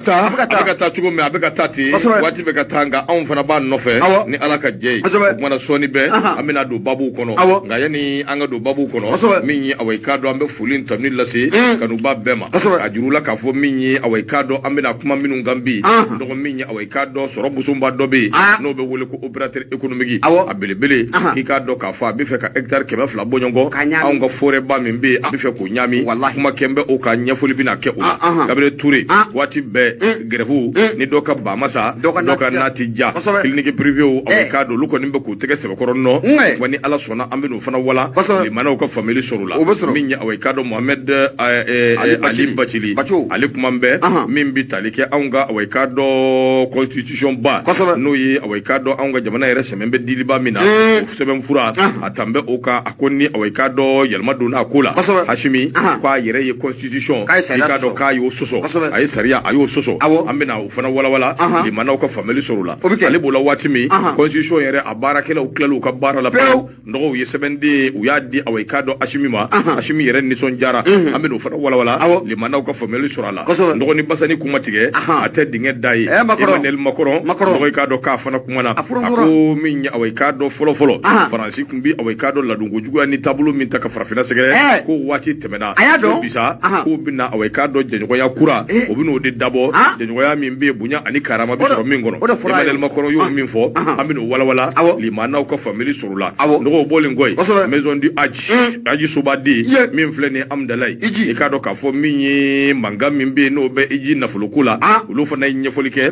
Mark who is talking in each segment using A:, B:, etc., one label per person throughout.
A: Taa, a bɛ ka taa cogo min, a bɛ ka taa ten, waati bɛ ka taa, nka anw fana b'a nɔfɛ ni Ala ka jɛ ye. O kumana, sɔɔni bɛɛ an bɛna don babuw kɔnɔ. Nka yanni an ka don babuw kɔnɔ, min ye, awa, i k'a dɔn, an bɛ foli tanuni lase kanuba bɛɛ ma, a juru la k'a fɔ min ye, awa, i k'a dɔn, an bɛna kuma minnu kan bi, dɔgɔ min ye, awa, i k'a dɔn, sɔrɔ busonba dɔ bɛ yen n'o bɛ wele ko opérateur économique, a belebele, k'i k'a dɔn k'a fɔ a bɛ fɛ ka hectare 200 bɔɲɔgɔn anw ka forêt ba min bɛ yen, a bɛ fɛ k'o ɲaami. Kuma kɛ bɛ o kan, ɲɛfɔli bɛna kɛ o la. Gabriel Touré, waati bɛɛ grève ni dɔ ka ba ma sa, dɔ ka n'a ti ja. Clinique privée, aw k'a dɔn, olu kɔni bɛ k'u tɛgɛ sɛbɛkɔrɔ nɔ wa. Ni Ala sɔnna, an bɛ n'o fana wala limanaw ka faamuyali sɔrɔ o la. Min ye, aw k'a dɔn, Mohamed Ali Bacili, ale kuma bɛɛ min bɛ tali kɛ anw ka, aw k'a dɔn, constitution ba, n'o ye, aw k'a dɔn, anw ka jamana yɛrɛ sɛmɛ bɛ diliba min na, o sɛbɛn fura a tan bɛ o kan. A ko ni, aw k'a dɔn, yɛlɛma donna a ko la, Hasimi k'a yɛrɛ ye constitution, i k'a dɔn k'a y'o sɔsɔ, a ye sariya, a y'o sɔsɔ. An bɛna o fana walawala, limanaw ka faamuyali sɔrɔ o la. Ale b'o la waati min, constitution yɛrɛ a baarakɛlaw tilal'u ka baara la pewu, nɔgɔw ye sɛbɛnden u y'a di, aw k'a dɔn, Asimi ma. Asimi yɛrɛ nisɔndiyara. An bɛna o fana walawala, limanaw ka faamuyali sɔrɔ a la. Dɔgɔnin basani kuma tigɛ, a tɛ dingɛ da ye. Emmanuel Macron, dɔgɔ, i k'a dɔn k'a fana kumana. A ko min ye, aw k'a dɔn, fɔlɔ fɔlɔ Faransi tun bi, aw k'a dɔn, ladonko juguya ni taabolo min ta ka farafinna sɛgɛrɛ, ko waati tɛmɛna bisa, k'o bɛna, aw k'a dɔn, jɛɲɔgɔnya kura, o bɛn'o de dabɔ, jɛɲɔgɔnya min bɛ yen, bonya ani karama bɛ sɔrɔ min kɔnɔ. Emmanuel Macron y'o min fɔ, an bɛn'o walawala, limanaw ka faamuyali sɔrɔ o la. Nɔgɔw bɔlen kɔ yen, Maison du Hadj, Hadj sobaden min filɛ nin ye Amudalayi, i k'a dɔn k'a fɔ min ye, mankan min bɛ yen n'o bɛ Hiji nafoloko la, olu fana ye ɲɛfɔli kɛ.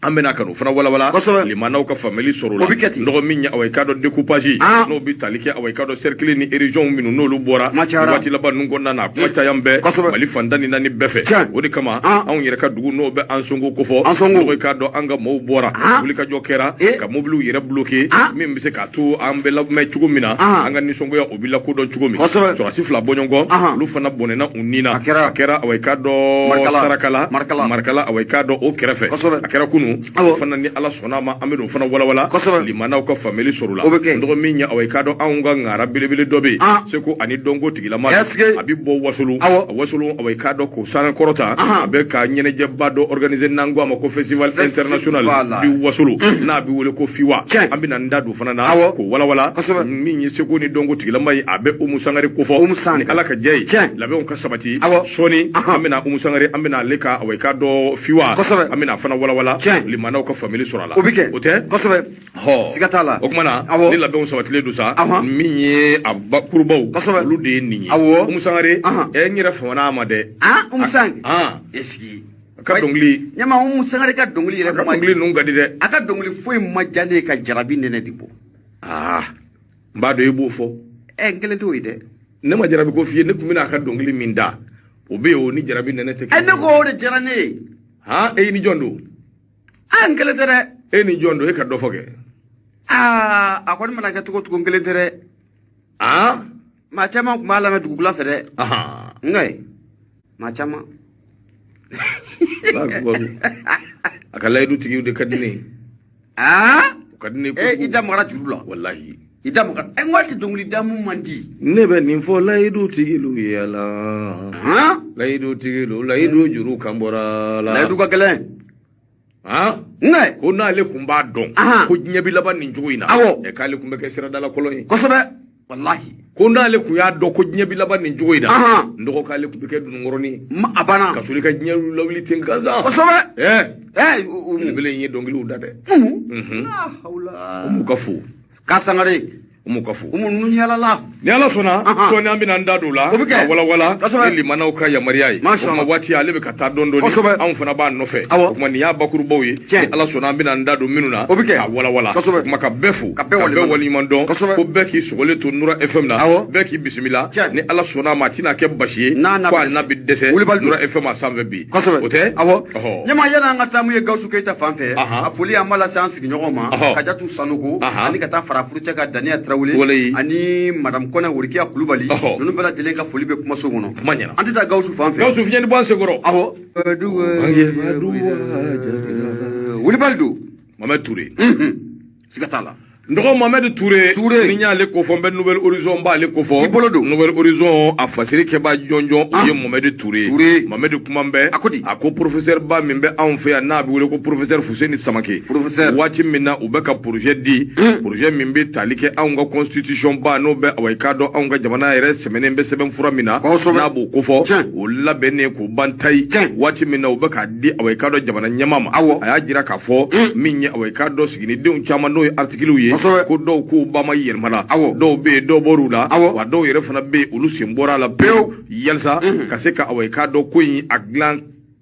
A: An bɛna ka n'o fana walawala, limanaw ka faamuyali sɔrɔ o la. Nɔgɔ min ye, awa, i k'a dɔn, découpage n'o bɛ tali kɛ, awa, i k'a dɔn, cercle ni région minnu n'olu bɔra waati laban ninnu kɔnɔna na, a kuma caya bɛɛ Mali fan 14 bɛɛ fɛ. O de kama anw yɛrɛ ka dugu n'o bɛ Ansongo kofɔ, nɔgɔ, i k'a dɔn, an ka maaw bɔra, wulikajɔ kɛra ka mobiliw yɛrɛ bloqué, min bɛ se k'a to an bɛ lamɛn cogo min na, an ka nisɔngoya o bɛ lakodɔn cogo min. Sɔrɔdasi 2 bɔɲɔgɔn, olu fana bɔnɛna u ni na. A kɛra, awa, i k'a dɔn, Sarakala, Marikala, awa, i k'a dɔn, o kɛrɛfɛ, a kɛra kunun fana. Ni Ala sɔnna a ma, an bɛ n'o fana walawala, limanaw ka faamuyali sɔrɔ la. Dɔgɔ min ye, awa, i k'a dɔn, anw ka ŋara belebele dɔ bɛ yen, seko ani dɔnko tigilama, a bɛ bɔ Wasolo, a Wasolo, awa, i k'a dɔn, k'o sanu kɔrɔta, a bɛ ka ɲɛnajɛba dɔ organiser n'an ko a ma ko Festival international du Wasolo, n'a bɛ wele ko FIWA. An bɛna n da don fana na k'o walawala. Min ye seko ni dɔnko tigilama ye, a bɛ Umu Sangare kofɔ. Ni Ala ka jɛ ye, labɛnw ka sabati, sɔɔni an bɛna Umu Sangare, an bɛna ale ka, awa, i k'a dɔn, FIWA, an bɛna fana walawala, limanaw ka faamuyali sɔrɔ a la.
B: O bɛ kɛ.
A: O tɛ?
B: Kosɛbɛ.
A: Hɔ,
B: siga t'a la.
A: O kuma na, ni labɛnw sabatilen don sa, min ye a bakurubaw, olu de ye nin ye. Umu Sangare, ɛ, n yɛrɛ famana a ma dɛ.
B: Umu Sangare, est-ce que
A: a ka dɔnkili
B: ɲama, Umu Sangare ka dɔnkili yɛrɛ
A: a ka dɔnkili ninnu ka di dɛ.
B: A ka dɔnkili foyi ma diya ne ye ka jarabi nɛnɛ de bɔ.
A: Aa, n b'a dɔn i b'o fɔ.
B: Ɛ, n kelen t'o ye dɛ.
A: Ne ma jarabi ko f'i ye, ne tun bɛna a ka dɔnkili min da, o bɛ yen, o ni jarabi nɛnɛ tɛ.
B: Ɛ, ne ko o de diyara ne ye.
A: Han, e ni jɔn don?
B: Aa, n kelen tɛ dɛ.
A: E ni jɔn don? E ka dɔ fɔ kɛ.
B: Aa, a kɔni mana kɛ cogo cogo, n kelen tɛ dɛ.
A: Aa,
B: maa caman tun b'a lamɛn dugukula fɛ dɛ. Nka maa caman.
A: A ka layidu tigiw de ka di ne ye.
B: Aa,
A: o ka di ne ye.
B: Ee, i da magara juru la.
A: Walahi.
B: I da magara. Ɛ, n ko hali dɔnkili da mun man di.
A: Ne bɛ nin fɔ layidu tigilu ye ala. Layidu tigilu, layidu juru kan bɔra la.
B: Layidu ka gɛlɛn. Nka
A: ko n'ale kun b'a dɔn ko diɲɛ bɛ laban nin cogo in na, ɛ, k'ale kun bɛ kɛ siradala kɔlɔn ye.
B: Kosɛbɛ, walahi.
A: Ko n'ale kun y'a dɔn ko diɲɛ bɛ laban nin cogo in na, n dɔgɔ, k'ale kun bɛ kɛ dununkɔrɔnin ye.
B: A banna.
A: Ka sɔrɔ i ka diɲɛ lawuli ten gansan.
B: Kosɛbɛ.
A: Ɛ
B: ɛ,
A: belebele in ye dɔnkiliw da dɛ.
B: Umu
A: o m'u ka fo.
B: Ka Sangare.
A: Umu ka fo.
B: Umu ninnu yalala.
A: Ni Ala sɔnna, sɔɔni an bɛna an da don o la ka walawala ni limanaw ka yamaruya ye. O kuma, waati ale bɛ ka taa dɔɔni dɔɔni, anw fana b'a nɔfɛ. O kuma, nin y'a bakurubaw ye, ni Ala sɔnna, an bɛna an da don minnu na ka walawala. O kuma, ka bɛɛ fo, ka bɛɛ waleɲuman dɔn, ko bɛɛ k'i sɔgɔlen to Nura FM na, bɛɛ k'i bisimila. Ni Ala sɔnna a ma, a tɛna kɛ basi ye ko a n'a bɛ dɛsɛ Nura FM a sanfɛ bi. O tɛ?
B: Awɔ. Ɲɛma, yanni an ka taa mun ye Gawusu Keyita fan fɛ, a foli an b'a lase an sigiɲɔgɔnw ma, Kajatu Sanogo, ani ka taa fara furucɛ ka Daniya Tarawele ani madame Kɔnɛ Worikiya Kulubali, ninnu bɛɛ lajɛlen ka foli bɛ kumaso kɔnɔ.
A: Kuma ɲɛna.
B: An tɛ taa Gawusu fan fɛ.
A: Gawusu, fiɲɛ ni bɔ an senkɔrɔ.
B: Awɔ. Wulibali don.
A: Mamɛ Ture.
B: Siga t'a la.
A: N dɔgɔ Mohamed Touré, ni n y'ale kofɔ, n bɛ Nouvel Horizon, n b'ale kofɔ.
B: I bolo don.
A: Nouvel Horizon a fasiri kɛba jɔnjɔn, o ye Mohamed Touré. Mohamed kuma bɛ.
B: A ko di?
A: A ko professeur ba min bɛ anw fɛ yan, n'a bɛ wele ko professeur Fuseni Samake.
B: Professeur.
A: Waati min na u bɛ ka projet di, projet min bɛ tali kɛ anw ka constitution ba, n'o bɛ awa i k'a dɔn anw ka jamana yɛrɛ sɛmɛnen bɛ sɛbɛnfura min na, n'a b'o kofɔ, o labɛnnen k'o ban tayi. Waati min na u bɛ k'a di awa i k'a dɔn jamana ɲɛmaa ma, a y'a jira k'a fɔ min ye awa i k'a dɔn siginidenw caman, n'o ye articles ye, ko dɔw k'u ba ma yɛlɛmana, dɔw bɛ yen dɔw bɔr'u la, wa dɔw yɛrɛ fana bɛ yen olu sen bɔra a la pewu, yalisa ka se ka awa i k'a dɔn ko in a dilan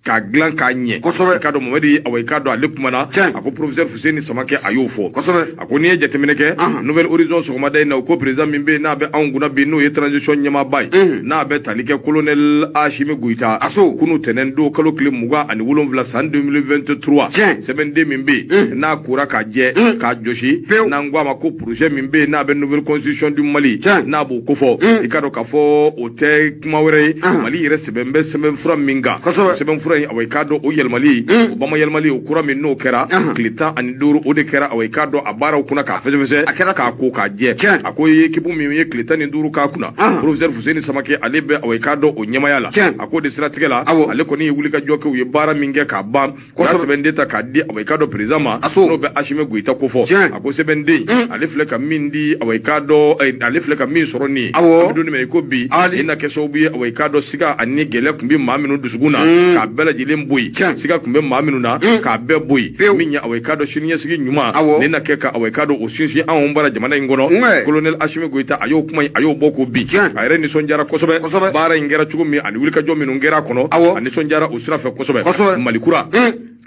A: k'a dilan k'a ɲɛ. I k'a dɔn Mohamed awa i k'a dɔn ale kumana, a ko professeur Fuseni Samake a y'o fɔ. A ko n'i ye jateminɛ kɛ Nouvel Horizon sɔgɔmada in na, u ko président min bɛ yen n'a bɛ anw kunna bi, n'o ye transition ɲɛmaaba ye, n'a bɛ tali kɛ colonel Assimi Goïta, kunu tɛnɛn don kalo tile 27 san 2023, sɛbɛnden min bɛ yen n'a kora k'a jɛ k'a jɔsi, n'an ko a ma ko projet min bɛ yen n'a bɛ nouvelle constitution du Mali, n'a b'o kofɔ, i k'a dɔn k'a fɔ o tɛ kuma wɛrɛ ye, Mali yɛrɛ sɛbɛn bɛ sɛbɛnfura min kan, sɛbɛnfura awa i k'a dɔn o yɛlɛmali, o bama yɛlɛmali, o kura min n'o kɛra tile 15, o de kɛra awa i k'a dɔn a baaraw kunna k'a fɛsɛfɛsɛ k'a ko k'a jɛ. A ko ye équipe min ye tile 15 k'a kunna, professeur Fuseni Samake ale bɛ awa i k'a dɔn o ɲɛmaya la. A ko de siratigɛ la, ale kɔni ye wulikajɔ kɛ, u ye baara min kɛ k'a ban, u y'a sɛbɛnden ta k'a di awa i k'a dɔn président ma, n'o bɛ Assimi Goïta kofɔ. A ko sɛbɛnden ale filɛ ka min di awa i k'a dɔn ale filɛ ka min sɔrɔ nin ye, an bɛ don min na i ko bi, i na kɛ sababu ye awa i k'a dɔn siga ani gɛlɛya tun bɛ maa minnu dusukun na k'a bɛɛ lajɛlen bɔ yen, siga tun bɛ maa minnu na k'a bɛɛ bɔ yen, min ye awa i k'a dɔn siniɲɛsigi ɲuman ne na kɛ ka awa i k'a dɔn o sinsin anw bara jamana in kɔnɔ. Colonel Assimi Goïta a y'o kuma in a y'o bɔ k'o bin, a yɛrɛ nisɔndiyara kosɛbɛ baara in kɛra cogo min ani wulikajɔ minnu kɛra a kɔnɔ, a nisɔndiyara o sira fɛ kosɛbɛ. Mali kura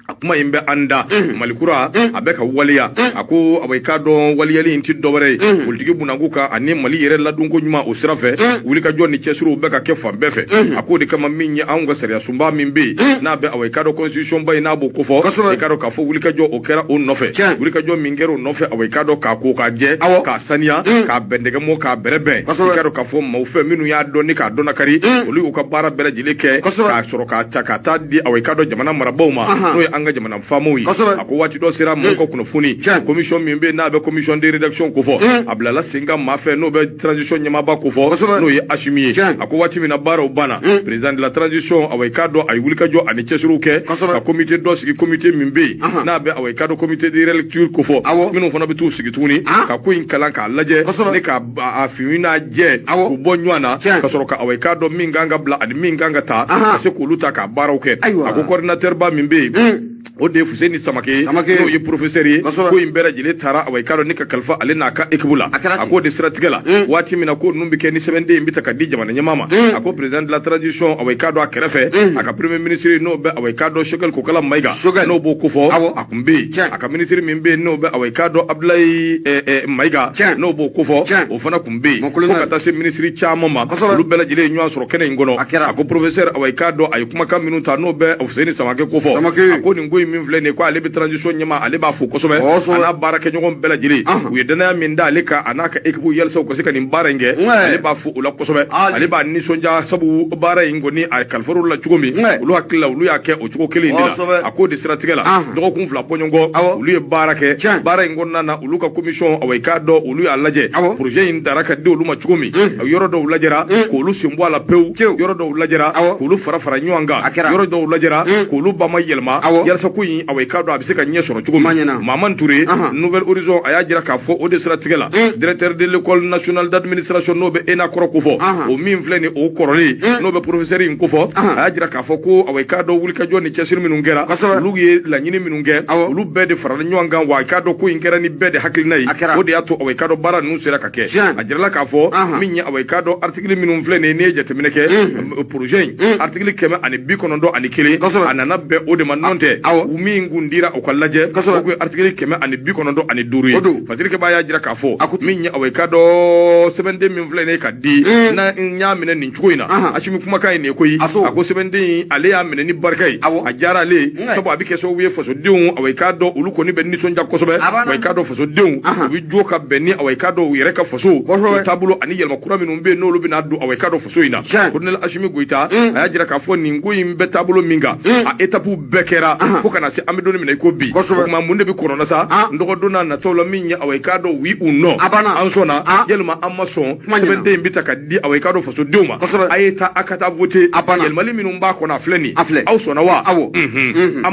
A: a kuma in bɛ an da, Mali kura a bɛ ka waleya. A ko awa i k'a dɔn waleyali in tɛ dɔwɛrɛ ye politiki bunakun kan ani Mali yɛrɛ ladonko ɲuman o sira fɛ, wulikajɔ ni cɛsiriw bɛ ka kɛ fan bɛɛ fɛ. A k'o de kama min ye anw ka sariya sunba min bɛ yen n'a bɛ awa i k'a dɔn constitution ba in n'a b'o kofɔ, i k'a dɔn k'a fɔ wulikajɔ o kɛra o nɔfɛ, wulikajɔ min kɛra o nɔfɛ awa i k'a dɔn k'a ko k'a jɛ, k'a saniya, k'a bɛndɛgɛmɔ, k'a bɛrɛbɛn, i k'a dɔn k'a fɔ maaw fɛ minnu y'a dɔn ni k'a dɔn nakari, olu y'u ka baara bɛɛ lajɛlen kɛ k'a sɔrɔ k'a ta ka taa di awa i k'a dɔn jamana marabaaw ma, n'o ye an ka jamana faamaw ye. A ko waati dɔ sera maaw ka kunnafoni, commission min bɛ yen n'a bɛ commission de rédaction kofɔ, a bilala sen kan maa fɛ n'o bɛ transition ɲɛmaaba kofɔ, n'o ye Assimi ye. A ko waati min na baaraw banna, président de la transition awa i k'a dɔn a ye wulikajɔ ani cɛsiriw kɛ ka comité dɔ sigi, comité min bɛ yen n'a bɛ awa i k'a dɔn comité de relecture kofɔ, minnu fana bɛ t'u sigi tuguni ka ko in kalan k'a lajɛ ne k'a fini n'a jɛ k'u bɔ ɲɔgɔn na, ka sɔrɔ ka awa i k'a dɔn min kan ka bila ani min kan ka ta, ka se k'olu ta k'a baaraw kɛ. A ko coordinateur ba min bɛ yen, o de ye Fuseni Samake, n'o ye professeur ye, ko in bɛɛ lajɛlen taara awa i k'a dɔn ni ka kalifa ale n'a ka équipe la. A k'o de siratigɛ la, waati min na ko ninnu bɛ kɛ ni sɛbɛnden in bɛ ta ka di jamana ɲɛmaa ma, a ko président de la transition awa i k'a dɔn a kɛrɛfɛ a ka premier ministre n'o bɛ awa i k'a dɔn Choguel Kokalla Maïga, n'o b'o kofɔ, a kun bɛ yen, a ka ministre min bɛ yen n'o bɛ awa i k'a dɔn Abdoulaye Maïga, n'o b'o kofɔ, o fana kun bɛ yen, fo ka taa se ministre caman ma, olu bɛɛ lajɛlen ye ɲɔgɔn sɔrɔ kɛnɛ in kɔnɔ. A ko professeur awa i k'a dɔn a ye kumakan minnu ta n'o bɛ Fuseni Samake kofɔ, a ko nin ko in min filɛ nin ye, ko ale bɛ transition ɲɛmaa, ale b'a fo kosɛbɛ, a n'a baarakɛɲɔgɔn bɛɛ lajɛlen, u ye danaya min da ale kan a n'a ka équipe yalisa u ka se ka nin baara in kɛ, ale b'a fo o la kosɛbɛ, ale b'a nisɔndiya sabu baara in kɔni a kalifar'olu la cogo min, olu hakili la olu y'a kɛ o cogo kelen in de la. A k'o de siratigɛ la, dɔgɔkun 2 bɔɲɔgɔn olu ye baara kɛ, baara in kɔnɔna na olu ka commission awa i k'a dɔn olu y'a lajɛ projet in dara ka di olu ma cogo min, yɔrɔ dɔw lajɛra k'olu sen bɔ a la pewu, yɔrɔ dɔw lajɛra k'olu fara fara ɲɔgɔn kan, yɔrɔ dɔw lajɛra k'olu ba ma yɛlɛma yalisa ko in awa i k'a dɔn a bɛ se ka ɲɛ sɔrɔ cogo min. Mahamane Touré, Nouvel Horizon a y'a jira k'a fɔ o de siratigɛ la, directeur de l'école nationale d'administration n'o bɛ ENA kɔrɔ kofɔ, o min filɛ nin o kɔrɔlen n'o bɛ professeur in kofɔ, a y'a jira k'a fɔ ko awa i k'a dɔn wulikajɔ ni cɛsiri minnu kɛra, olu ye laɲini minnu kɛ, olu bɛɛ de farala ɲɔgɔn kan, wa i k'a dɔn ko in kɛra ni bɛɛ de hakilina ye, o de y'a to awa i k'a dɔn baara ninnu sera ka kɛ. A jirala k'a fɔ min ye awa i k'a dɔn article minnu filɛ nin ye, n'i ye jateminɛ kɛ projet in article 191 a nana bɛn o de ma, nɔn tɛ min kun dira o ka lajɛ, o kun ye article 195 ye. Fasirikɛba y'a jira k'a fɔ min ye awa i k'a dɔn sɛbɛnden min filɛ nin ye ka di, n'a y'a minɛ nin cogo in na, Assimi kumakan ye nin ye koyi, a ko sɛbɛnden in ale y'a minɛ ni barika ye, a diyara ale ye, sabu a bɛ kɛ sababu ye fasodenw awa i k'a dɔn olu kɔni bɛ nisɔndiya kosɛbɛ, awa i k'a dɔn fasodenw u bɛ jo ka bɛn ni awa i k'a dɔn u yɛrɛ ka faso o taabolo ani yɛlɛma kura minnu bɛ yen n'olu bɛna don awa i k'a dɔn faso in na. Colonel Assimi Goïta a y'a jira k'a fɔ nin ko in bɛ taabolo min kan, a étape bɛɛ kɛra fo Fo kana se an bɛ don min na i ko bi. O tuma mun de bɛ kɔnɔ na sa? N dɔgɔ don n'a nataw la min ye awa i k'a dɔn oui ou non. An sɔnna yalima an ma sɔn. Sɛbɛnden in bɛ ta ka di awa i k'a dɔn fasodenw ma. A ye taa a ka taa voter. Yɛlɛmali minnu b'a kɔnɔ a filɛ nin. Aw sɔnna wa? An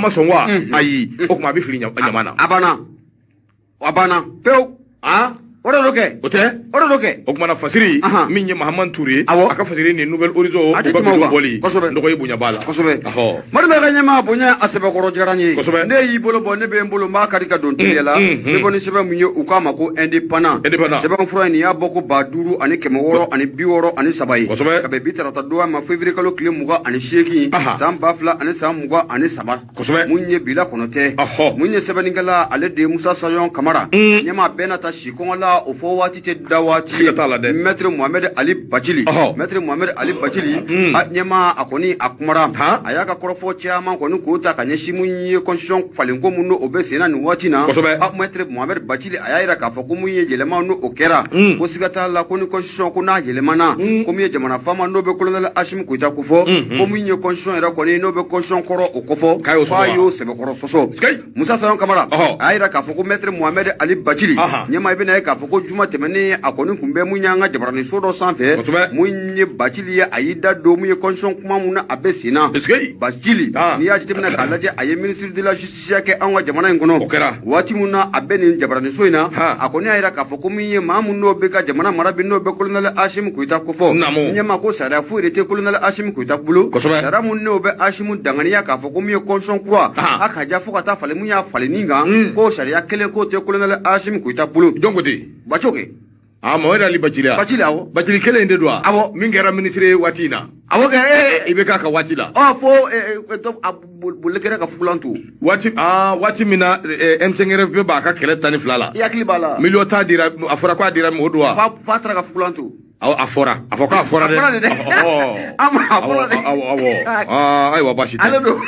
A: ma sɔn wa? Ayi. O tuma a bɛ fili ɲama na.
B: A banna. A banna pewu. O de do kɛ.
A: O tɛ?
B: O de do kɛ.
A: O kumana fasiri min ye Mahamane Touré a ka fasiri ni Nouvel Horizon o ka video bɔli dɔgɔ ye bonya b'a la.
B: Kosɛbɛ. Madu bɛ ka ɲɛmaa bonya a sɛbɛkɔrɔ diyara n ye.
A: Kosɛbɛ.
B: Ne y'i bolo bɔ ne bɛ n bolo n b'a kari ka don teliya la. Ne bɔ ni sɛbɛn mun ye u k'a ma ko indépendant.
A: Indépendant.
B: Sɛbɛn fura in nin y'a bɔ ko 5663 ye.
A: Kosɛbɛ.
B: Ka bɛn bi tarata don ma février kalo tile 28 san 2023.
A: Kosɛbɛ.
B: Mun ye bila kɔnɔ tɛ. Mun ye sɛbɛnnikɛla ale de ye Musa Sayɔn Kamara. Ɲɛmaa bɛɛ n'a ta si kɔngɔ la o fɔ waati tɛ da waati.
A: Siga t'a la dɛ.
B: Maître Mohamed Ali Bacili. Maître Mohamed Ali Bacili. A ɲɛmaa a kɔni a kumara. A y'a ka kɔrɔfɔ caman kɔni k'o ta ka ɲɛsin mun ye constitution falenko mun n'o bɛ sen na nin waati na.
A: Kosɛbɛ.
B: A Maître Mohamed Bacili a y'a yira k'a fɔ ko mun ye yɛlɛma n'o o kɛra. Ko siga t'a la ko ni constitution ko n'a yɛlɛmana. Ko mun ye jamana faama n'o bɛ colonel Assimi Goïta kofɔ. Ko mun ye constitution yɛrɛ kɔni n'o bɛ constitution kɔrɔ o kofɔ.
A: K'a
B: y'o sɛbɛkɔrɔ sɔsɔ. Musa Sayɔn Kamara a y'a yira k'a fɔ ko Maître Mohamed Ali Bacili ɲɛmaa i bɛna ye k'a fɔ ko juma tɛmɛnen a kɔni tun bɛ mun y'an ka jabaraninso dɔ sanfɛ. Mun ye Bacili ye a y'i da don mun ye constitution kuma mun na a bɛ sen na. Bacili n'i y'a jateminɛ k'a lajɛ a ye ministre de la justice kɛ anw ka jamana in kɔnɔ. Waati mun na a bɛ nin jabaraninso in na a kɔni y'a yira k'a fɔ ko mun ye maa mun n'o bɛ ka jamana mara bi n'o bɛ colonel Assimi Goïta kofɔ. Ɲɛmaa ko sariya foyi de tɛ colonel Assimi Goïta bolo. Sariya mun n'o bɛ Assimi danganiya k'a fɔ ko mun ye constitution kura a ka ja fo ka taa falen mun y'a falenni kan ko sariya kelen k'o tɛ colonel Assimi Goïta bolo.
A: Donc de.
B: Baco kɛ.
A: Ah Mohamed Ali Bacili.
B: Bacili awɔ.
A: Bacili kelen in de don wa?
B: Awɔ.
A: Min kɛra ministre ye waati in na.
B: Awɔ kɛ.
A: I bɛ k'a ka waati la.
B: Ɔ fo a boli kɛra ka fugulan to.
A: Waati min na M5RFP b'a ka kɛlɛ 12 la.
B: I hakili b'a la.
A: Miliyɔn 10 dira a fɔra k'a dira o don wa?
B: F'a taara ka fugulan to.
A: A fɔra a fɔ k'a fɔra dɛ.
B: A fɔra dɛ. A fɔra dɛ.
A: Awɔ. Ayiwa baasi tɛ.
B: Ale don.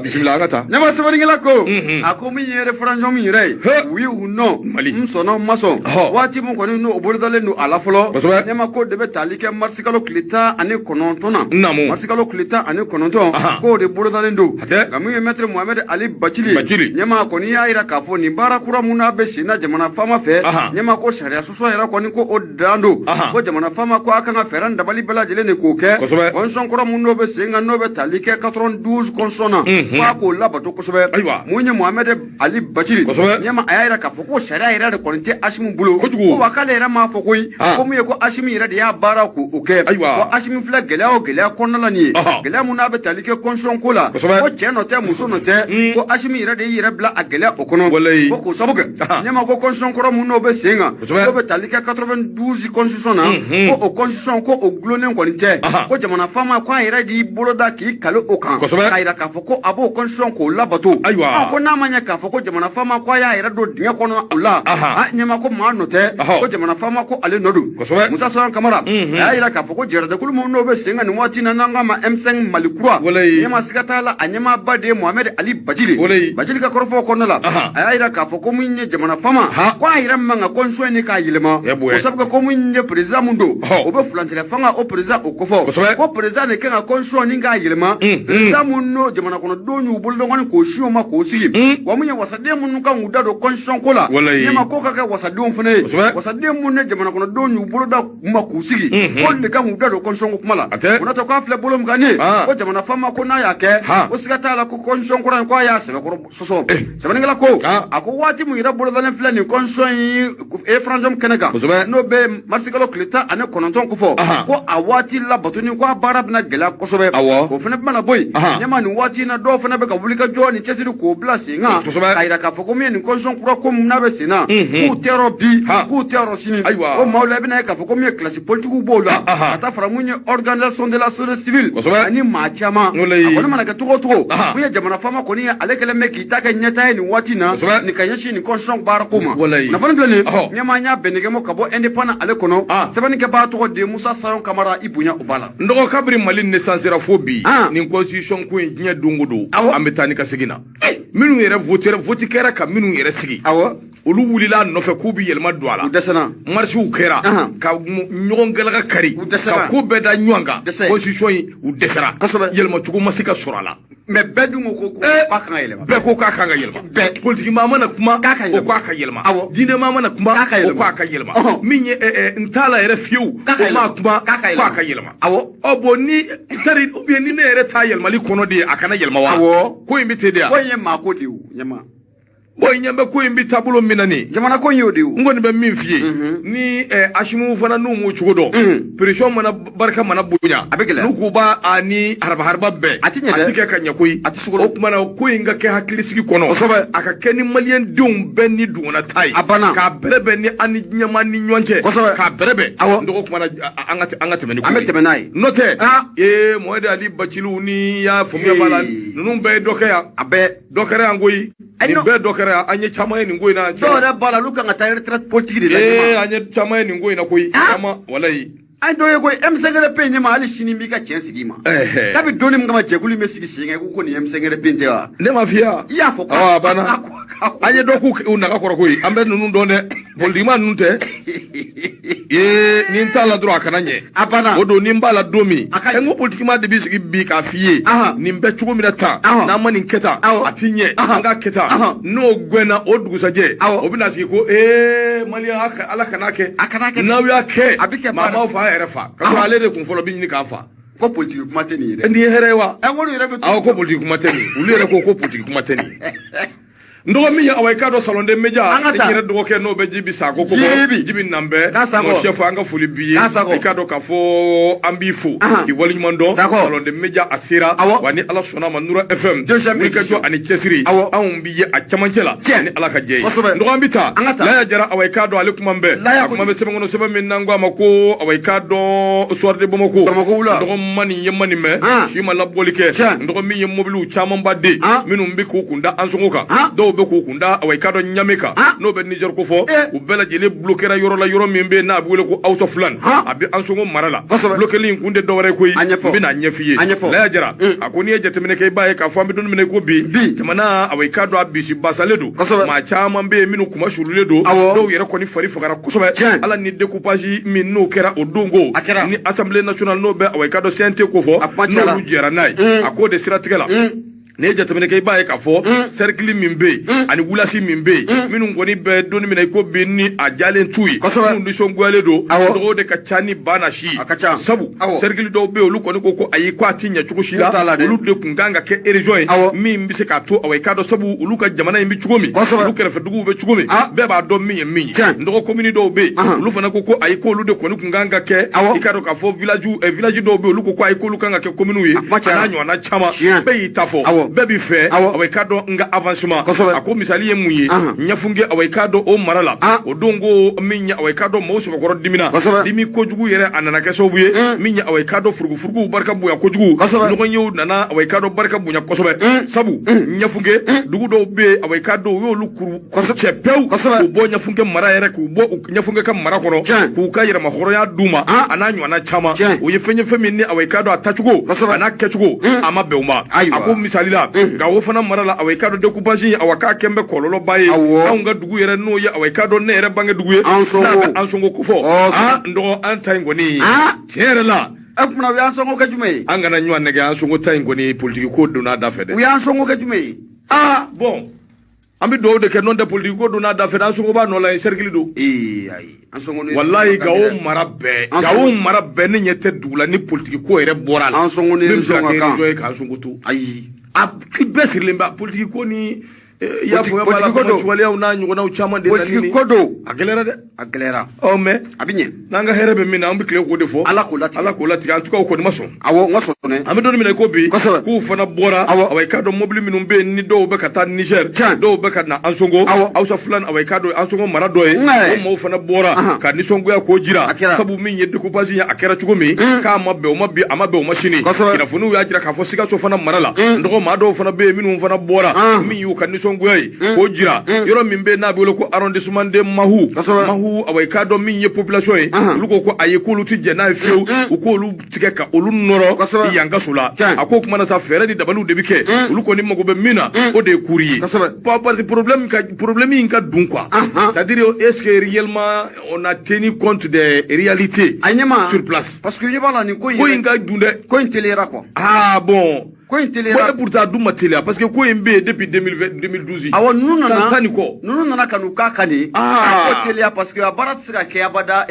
A: Bisimila an ka taa.
B: Ne ma sɛbɛnnikɛla ko. A ko min ye référendum yɛrɛ ye. Oui ou non.
A: Mali.
B: N sɔnna n ma sɔn. Waati min kɔni n'o bolodalen don a la fɔlɔ.
A: Kosɛbɛ.
B: Ne ma ko de bɛ tali kɛ mars kalo tile 19 na.
A: Naamu.
B: Mars kalo tile 19. K'o de bolodalen don.
A: A tɛ.
B: Nka min ye Maître Mohamed Ali Bacili.
A: Bacili.
B: Ɲɛmaa kɔni y'a yira k'a fɔ nin baara kura mun n'a bɛ sen na jamana faama fɛ. Ɲɛmaa ko sariya sɔsɔ yɛrɛ kɔni ko o dan don. Ko jamana faama ko a kan ka fɛɛrɛ dabali bɛɛ lajɛlen de k'o kɛ.
A: Kosɛbɛ.
B: Constitution kɔrɔ mun n'o bɛ sen kan n'o bɛ tali kɛ 92 constitution na. Ko a k'o labato kosɛbɛ.
A: Ayiwa.
B: Mun ye Mohamed Ali Bacili.
A: Kosɛbɛ.
B: Ɲɛma a y'a yira k'a fɔ ko sariya yɛrɛ de kɔni tɛ Assimi bolo.
A: Kojugu.
B: Ko wa k'ale yɛrɛ m'a fɔ koyi. Ko mun ye ko Assimi yɛrɛ de y'a baara k'o kɛ.
A: Ayiwa.
B: Ko Assimi filɛ gɛlɛya o gɛlɛya kɔnɔna la nin ye. Gɛlɛya mun n'a bɛ tali kɛ constitution ko la.
A: Kosɛbɛ.
B: Ko cɛ nɔ tɛ muso nɔ tɛ. Ko Assimi yɛrɛ de y'i yɛrɛ bila a gɛlɛya o kɔnɔ.
A: Walayi.
B: Ko k'o sabu kɛ. Ɲɛma ko constitution kɔrɔ mun n'o bɛ sen kan.
A: Kosɛbɛ.
B: N'o bɛ tali kɛ 92 constitution na. Ko o constitution ko o gulonnen kɔni tɛ. Ko jamana faama ko a yɛrɛ de y'i bolo da k'i kale o kan.
A: Kosɛbɛ.
B: K'a yira k'a fɔ ko a b'o constitution k'o labato.
A: Ayiwa.
B: Ko n'a ma ɲɛ k'a fɔ ko jamana faama ko a y'a yɛrɛ don dingɛ kɔnɔ o la. Ɲɛma ko maa nɔ tɛ. Ko jamana faama ko ale nɔ don.
A: Kosɛbɛ.
B: Musa Sayɔn Kamara. A y'a yira k'a fɔ ko jɛrɛjɛkulu minnu n'o bɛ sen kan nin waati in na n'an k'a ma M5 Mali kura.
A: Walayi.
B: Ɲɛma siga t'a la a ɲɛmaaba de ye Mohamed Ali Bacili.
A: Walayi.
B: Bacili ka kɔrɔfɔw kɔnɔna la. A y'a yira k'a fɔ ko mun ye jamana faama. Ko a yɛrɛ man ka constitution in k'a yɛlɛma. O sabu ko mun ye président mun don. O bɛ furancɛla fanga o président o kofɔ. Ko président de kan ka constitution nin k'a yɛlɛma. Président mun n'o jamana kɔnɔdenw y'u bolo dɔgɔnin k'o si o ma k'o sigi. Wa mun ye wasaden minnu kan k'u da don constitution ko la. Ɲɛma ko ka kɛ wasadenw fana ye. Wasaden mun ne jamana kɔnɔdenw y'u bolo da ma k'u sigi. K'olu de kan k'u da don constitution ko kuma la. O n'a tɔ k'an filɛ bolo min kan nin ye. Ko jamana faama ko n'a y'a kɛ. Ko siga t'a la ko constitution kura in ko a y'a sɛbɛkɔrɔ sɔsɔ. Sɛbɛnnikɛla ko. A ko waati mun yɛrɛ bolodalen filɛ nin constitution in référendum kɛnɛ kan. N'o bɛ mars kalo tile 19 kofɔ. Ko a waati labatoni ko a baara bɛna gɛlɛya kosɛbɛ. O fana bɛna bɔ yen. Ɲɛma nin waati in na dɔw fana bɛ ka wuli ka jɔ ni cɛsiri k'o bila sen kan. K'a yira k'a fɔ ko min ye nin constitution kura ko mun n'a bɛ sen na. K'u tɛ yɔrɔ bi. K'u tɛ yɔrɔ sini. O maaw la i bɛna ye k'a fɔ ko min ye classe politique b'o la. Ka taa fara mun ye organisation de la société civile. Ani maa caman. A kɔni mana kɛ cogo o cogo. Mun ye jamana faama kɔni ye ale kɛlen bɛ k'i ta kɛ ɲɛtaa ye nin waati in na. Nin ka ɲɛsin nin constitution baara ko ma. Kunnafoni filɛ nin ye. Ɲɛmaa y'a bɛnnɛkɛmɔ ka bɔ indépendant ale kɔnɔ. Sɛbɛnnikɛbaa tɔgɔ de ye Musa Sayɔn Kamara i bonya o b'a la.
A: N dɔgɔ kabiri Mali naissance ra fo bi. Nin constitution ko in diɲɛ don o don. An bɛ taa ni ka segin na. Minnu yɛrɛ vote kɛra ka minnu yɛrɛ sigi. Olu wulila nɔfɛ k'u bɛ yɛlɛma don a la.
B: U dɛsɛra.
A: Marisiw kɛra. Ka ɲɔgɔn gɛlɛya kari.
B: U dɛsɛra.
A: Ka ko bɛɛ da ɲɔgɔn kan.
B: Dɛsɛ.
A: Constitution in u dɛsɛra.
B: Kosɛbɛ.
A: Yɛlɛmacogo ma se ka sɔrɔ a la.
B: Mais bɛɛ dun ko k'a kan ka yɛlɛma.
A: Bɛɛ ko k'a kan ka yɛlɛma.
B: Bɛɛ.
A: Politiki maa mana kuma.
B: K'a ka yɛlɛma.
A: O k'a ka yɛlɛma.
B: Awɔ.
A: Diinɛ maa mana kuma.
B: K'a ka yɛlɛma.
A: O k'a ka yɛlɛma. Min ye n t'a la yɛrɛ fiyewu.
B: K'a ka
A: O maa
B: yɛlɛma.
A: kuma.
B: K'a ka yɛlɛma.
A: K'a ka yɛlɛma.
B: Awɔ.
A: Ɔ bon ni tari ou bien ni ne yɛrɛ t'a yɛlɛmali kɔnɔ de ye a kana yɛlɛma wa.
B: Awɔ.
A: Ko in bɛ ten de
B: Ko
A: ya.
B: in ye maa ko de ye o ɲɛma.
A: Bon ɲɛ bɛ ko in bɛ taabolo min na nin.
B: Jamana ko in y'o de ye o.
A: N kɔni bɛ min f'i ye ni Asimu fana n'u m'o cogo dɔn pression mana barika mana bonya
B: A bɛ gɛlɛya.
A: N'u k'u b'a a ni haraba bɛɛ
B: A ti ɲɛ dɛ.
A: A ti kɛ ka ɲɛ koyi.
B: A ti sugoro.
A: O tuma na ko in ka kɛ hakilisigi kɔnɔ.
B: Kosɛbɛ.
A: A ka kɛ ni maliyɛn denw bɛɛ ni duguna ta ye.
B: A banna.
A: K'a bɛrɛbɛn ni an ni ɲɛmaa ni ɲɔgɔn cɛ.
B: Kosɛbɛ.
A: K'a bɛrɛbɛn.
B: Awɔ.
A: N dɔgɔ kuma na an ka tɛmɛ ni ko
B: An bɛ
A: ye.
B: tɛmɛ n'a ye.
A: N'o tɛ
B: Ah.
A: ee Mohamed Ali Baciliw ni y'a faamuya b'a la
B: Ee.
A: ninnu bɛɛ ye dɔ kɛ yan.
B: A bɛɛ.
A: Dɔ kɛra yan koyi.
B: Ayi,
A: Nin
B: non.
A: bɛɛ dɔ kɛra yan an ye caman ye nin ko in na.
B: Dɔw yɛrɛ b'a la olu kan ka taa retraite politique de la
A: Ee
B: ɲɛma.
A: an ye caman ye nin ko in na koyi.
B: Ah.
A: Caman walayi.
B: An dɔ ye koyi M5RP ɲɛma hali sini n b'i ka tiɲɛ sigi i ma.
A: Ɛhɛ.
B: Kabi donni min kama jɛkulu in bɛ sigi sen kan i ko ko nin M5RP in tɛ wa.
A: Ne ma f'i ye wa?
B: I y'a fɔ ko.
A: Awɔ a banna. An ye dɔ k'u naga kɔrɔ koyi an bɛ ninnu dɔn dɛ politikima ninnu tɛ. Ee ni n t'a la dɔrɔn a kana ɲɛ.
B: A banna.
A: O don ni n b'a la don min.
B: A ka ɲi.
A: N ko politikima de bɛ sigi bi k'a f'i ye.
B: Ahan.
A: Nin bɛ cogo min na tan.
B: Awɔ.
A: N'an ma nin kɛ tan.
B: Awɔ.
A: A ti ɲɛ.
B: Ahan.
A: An k'a kɛ tan.
B: Ahan.
A: N'o gɛnna o dugusajɛ.
B: Awɔ.
A: O bɛna sigi ko ee maliyɛn ala kana kɛ.
B: A kana kɛ.
A: N'aw y'a kɛ.
B: A bɛ kɛ
A: maa
B: baara.
A: m'aw fa yɛrɛ fa. Ka sɔrɔ ale de kun fɔlɔ bɛ ɲini k'a fa.
B: Ko politique kuma tɛ nin ye dɛ.
A: Nin ye hɛrɛ ye wa?
B: Ɛ n k'olu yɛrɛ bɛ.
A: Awɔ ko politique kuma tɛ nin olu yɛrɛ ko politique kuma tɛ nin. N dɔgɔ min ye awa i k'a dɔn salon de média
B: An ka taa.
A: i yɛrɛ dɔgɔkɛ n'o bɛ Jibi Sako ko
B: Jibi.
A: Jibi Nanbɛ
B: K'a Sako.
A: mon chef an ka foli b'i ye
B: K'a Sako.
A: i k'a dɔn k'a fɔ an b'i fo
B: Ahan.
A: k'i waleɲuman dɔn
B: Sako.
A: salon de média a sera
B: Awɔ.
A: wa ni Ala sɔnna a ma Nura FM
B: Deuxième
A: wulikajɔ
B: édition.
A: ani cɛsiri
B: Awɔ.
A: anw b'i ye a camancɛ la
B: Tiɲɛ.
A: ni Ala ka jɛ ye
B: Kosɛbɛ.
A: n dɔgɔ an bɛ taa
B: An ka taa.
A: Laya Jara awa i k'a dɔn ale kuma bɛɛ
B: Laya
A: a kuma
B: ko
A: bɛ sɛbɛn kɔnɔ sɛbɛn min n'an ko a ma ko awa i k'a dɔn soir de Bamako
B: Bamako wula.
A: n dɔgɔ ma nin ye ma nin mɛn
B: Han.
A: si ma labɔli kɛ
B: Tiɲɛ.
A: n dɔgɔ min ye mobiliw camanba den
B: Han.
A: minnu bɛ k'u kun da Ansongo kan
B: Han.
A: dɔw bɛ k'u kun da awa i k'a dɔn Ɲame kan
B: Han.
A: n'o bɛ Niger ko fɔ
B: Eh.
A: u bɛɛ lajɛlen bloquera yɔrɔ la yɔrɔ min bɛ yen n'a bɛ wele ko Awusa Fulani
B: Han.
A: a bɛ Ansongo mara la
B: Kosɛbɛ.
A: bloqueli in kun tɛ dɔwɛrɛ ye koyi
B: A ɲɛfɔ.
A: n bɛna ɲɛf'i ye
B: A ɲɛfɔ.
A: Laya Jara a ko n'i ye jateminɛ kɛ i b'a ye k'a fɔ an bɛ don min na i ko bi
B: Bi.
A: jamana awa i k'a dɔn a bisi basalen don
B: Kosɛbɛ.
A: maa caman bɛ yen minnu kuma surulen don
B: Awɔ.
A: dɔw yɛrɛ kɔni fari fagara kosɛbɛ
B: Tiɲɛ.
A: ala ni découpage min n'o kɛra o don ko
B: A kɛra.
A: ni assemblée nationale n'o bɛ awa i k'a dɔn CNT ko fɔ
B: A kuma cayara.
A: n'olu jɛra n'a ye a k'o de siratigɛ la n'i ye jateminɛ kɛ i b'a ye k'a fɔ cercle min bɛ yen ani wulasi min bɛ yen minnu kɔni bɛ don min na i ko bi ni a jalen t'u ye
B: Kosɛbɛ.
A: minnu nisɔngoyalen don
B: Awɔ.
A: dɔgɔw de ka ca ni ba na si ye
B: A ka ca.
A: sabu
B: Awɔ.
A: cercle dɔw bɛ yen olu kɔni ko ayi ko a ti ɲɛ cogo si
B: K'u t'a
A: la
B: la dɛ.
A: olu de kun kan ka kɛ région ye
B: Awɔ.
A: min bɛ se k'a to awa i k'a dɔn sabu olu ka jamana in bɛ cogo min
B: Kosɛbɛ.
A: olu kɛrɛfɛduguw bɛ cogo min
B: Ah.
A: bɛɛ b'a dɔn min ye min ye
B: Tiɲɛ.
A: n dɔgɔ commune dɔw bɛ yen
B: Ahan.
A: olu fana ko ayi k'olu de kɔni kun kan ka kɛ
B: Awɔ.
A: i k'a dɔn k'a fɔ village dɔw bɛ yen olu ko ayi k'olu kan ka kɛ commune ye
B: A kuma
A: a
B: cayara.
A: n'a ɲɔgɔnna caman
B: Tiɲɛ.
A: bɛɛ y'i ta fɔ
B: Awɔ.
A: bɛɛ b'i fɛ
B: Awɔ.
A: awa i k'a dɔn n ka avancement
B: Kosɛbɛ.
A: a ko misali ye mun ye
B: Ahan.
A: ɲɛfunke awa i k'a dɔn o mara la
B: Ah.
A: o don ko min ye awa i k'a dɔn maaw sɛbɛkɔrɔ dimina
B: Kosɛbɛ.
A: dimi kojugu yɛrɛ a nana kɛ sababu ye min ye awa i k'a dɔn furugufuruguw barika bonya kojugu
B: Kosɛbɛ.
A: ɲɔgɔnyew nana awa i k'a dɔn barika bonya kosɛbɛ sabu ɲɛfunke dugu dɔw bɛ yen awa i k'a dɔn u y'olu kuru
B: Kosɛbɛ.
A: cɛ pewu
B: Kosɛbɛ.
A: k'u bɔ ɲɛfunke mara yɛrɛ k'u bɔ u ɲɛfunke ka mara kɔnɔ
B: Tiɲɛ.
A: k'u ka yɛrɛmahɔrɔnya d'u ma
B: Ah.
A: a n'a ɲɔgɔnna caman
B: Tiɲɛ.
A: o ye fɛn ye fɛn min ni awa i k'a dɔn a tacogo
B: Kosɛbɛ.
A: a n'a kɛcogo a ma bɛn o ma
B: Ayiwa.
A: a ko misali la Gawo fana mara la awa i k'a dɔn découpage in awa k'a kɛn bɛ kɔlɔlɔba ye
B: Awɔ.
A: anw ka dugu yɛrɛ n'o ye awa i k'a dɔn ne yɛrɛ bange dugu ye
B: Ansongo.
A: n'a bɛ Ansongo ko fɔ
B: Ɔ,
A: ah n dɔgɔ an ta in kɔni
B: Ah.
A: tiɲɛ yɛrɛ la
B: E kumana u y'an sɔngɔ kɛ jumɛn ye?
A: an kana ɲɔgɔn nɛgɛ Ansongo ta in kɔni politiki ko donna a da fɛ
B: U
A: dɛ
B: y'an sɔngɔ kɛ jumɛn ye?
A: ah bon an bɛ dugawu de kɛ n'o tɛ politiki ko donna a da fɛ dɛ Ansongo b'a nɔ la yen cercle don
B: Ee ayi an sɔngɔ ni
A: walayi Gawo mara bɛɛ
B: An
A: Gawo
B: sɔngɔ-
A: mara bɛɛ ne ɲɛ tɛ dugu la ni politiki ko yɛrɛ bɔra a la
B: An sɔngɔ ni
A: min bɛ se ka
B: nisɔn ka
A: kɛ
B: kan.
A: région ye k'Ansongo to
B: Ayi.
A: a bɛɛ sirilen bɛ politiki ko ni i y'a fɔ
B: Politiki ko don.
A: waleyaw n'a ɲɔgɔnnaw caman de nana ni
B: Politiki ko don.
A: a gɛlɛyara dɛ
B: A gɛlɛyara.
A: ɔ mais
B: A bɛ ɲɛ.
A: n'an ka hɛrɛ bɛ min na an bɛ tile k'o de fɔ
B: Ala k'o latigɛ.
A: Ala k'o latigɛ en tout cas o kɔni ma sɔn
B: Awɔ n ka sɔn dɛ.
A: an bɛ don min na i ko bi
B: Kosɛbɛ.
A: k'u fana bɔra
B: Awɔ.
A: awa i k'a dɔn mobili minnu bɛ yen ni dɔw bɛ ka taa Niger
B: Tiɲɛ.
A: dɔw bɛ ka na Ansongo
B: Awɔ.
A: Hausa Fulani awa i k'a dɔn Ansongo mara dɔ ye
B: Ŋɛ.
A: o maaw fana bɔra
B: Ahan.
A: ka nisɔngoya k'o jira
B: A kɛra.
A: sabu min ye découpage ye a kɛra cogo min k'a ma bɛn o ma bi a ma bɛn o ma sini
B: Kosɛbɛ.
A: kunnafoniw y'a jira k'a fɔ Sikaso fana mara la n dɔgɔ maa dɔw fana bɛ yen minnu fana bɔra
B: An.
A: min y'u ka nisɔngoya nisɔngoya ye k'o jira yɔrɔ min bɛ n'a bɛ wele ko arrondissement de Mahu. Mahu, awa, i k'a dɔn min ye population ye, olu ko ayi, k'olu tɛ jɛn n'a ye fiyewu, u k'olu tigɛ ka olu nɔrɔ yan kaso la. A ko kuma na sa, fɛɛrɛ ni dabaliw de bɛ kɛ, olu kɔni mago bɛ min na, o de ye cour ye. Parce que problème in ka dun quoi, c'est-à-dire est-ce que réellement on a tenu compte des réalités sur place?
B: Parce que i b'a la nin ko in
A: ko in ka dun dɛ.
B: Ko in teliyara quoi.
A: Ah bon.
B: Ko in teliyara.
A: Ko pourtant a dun ma teliya, parce que ko in bɛ yen depuis 2020, 2012.
B: Awɔ, ninnu nana
A: tan ni kɔ.
B: Ninnu nana ka n'u k'a kan de. A ko teliya parce que a baara tɛ se ka kɛ abada.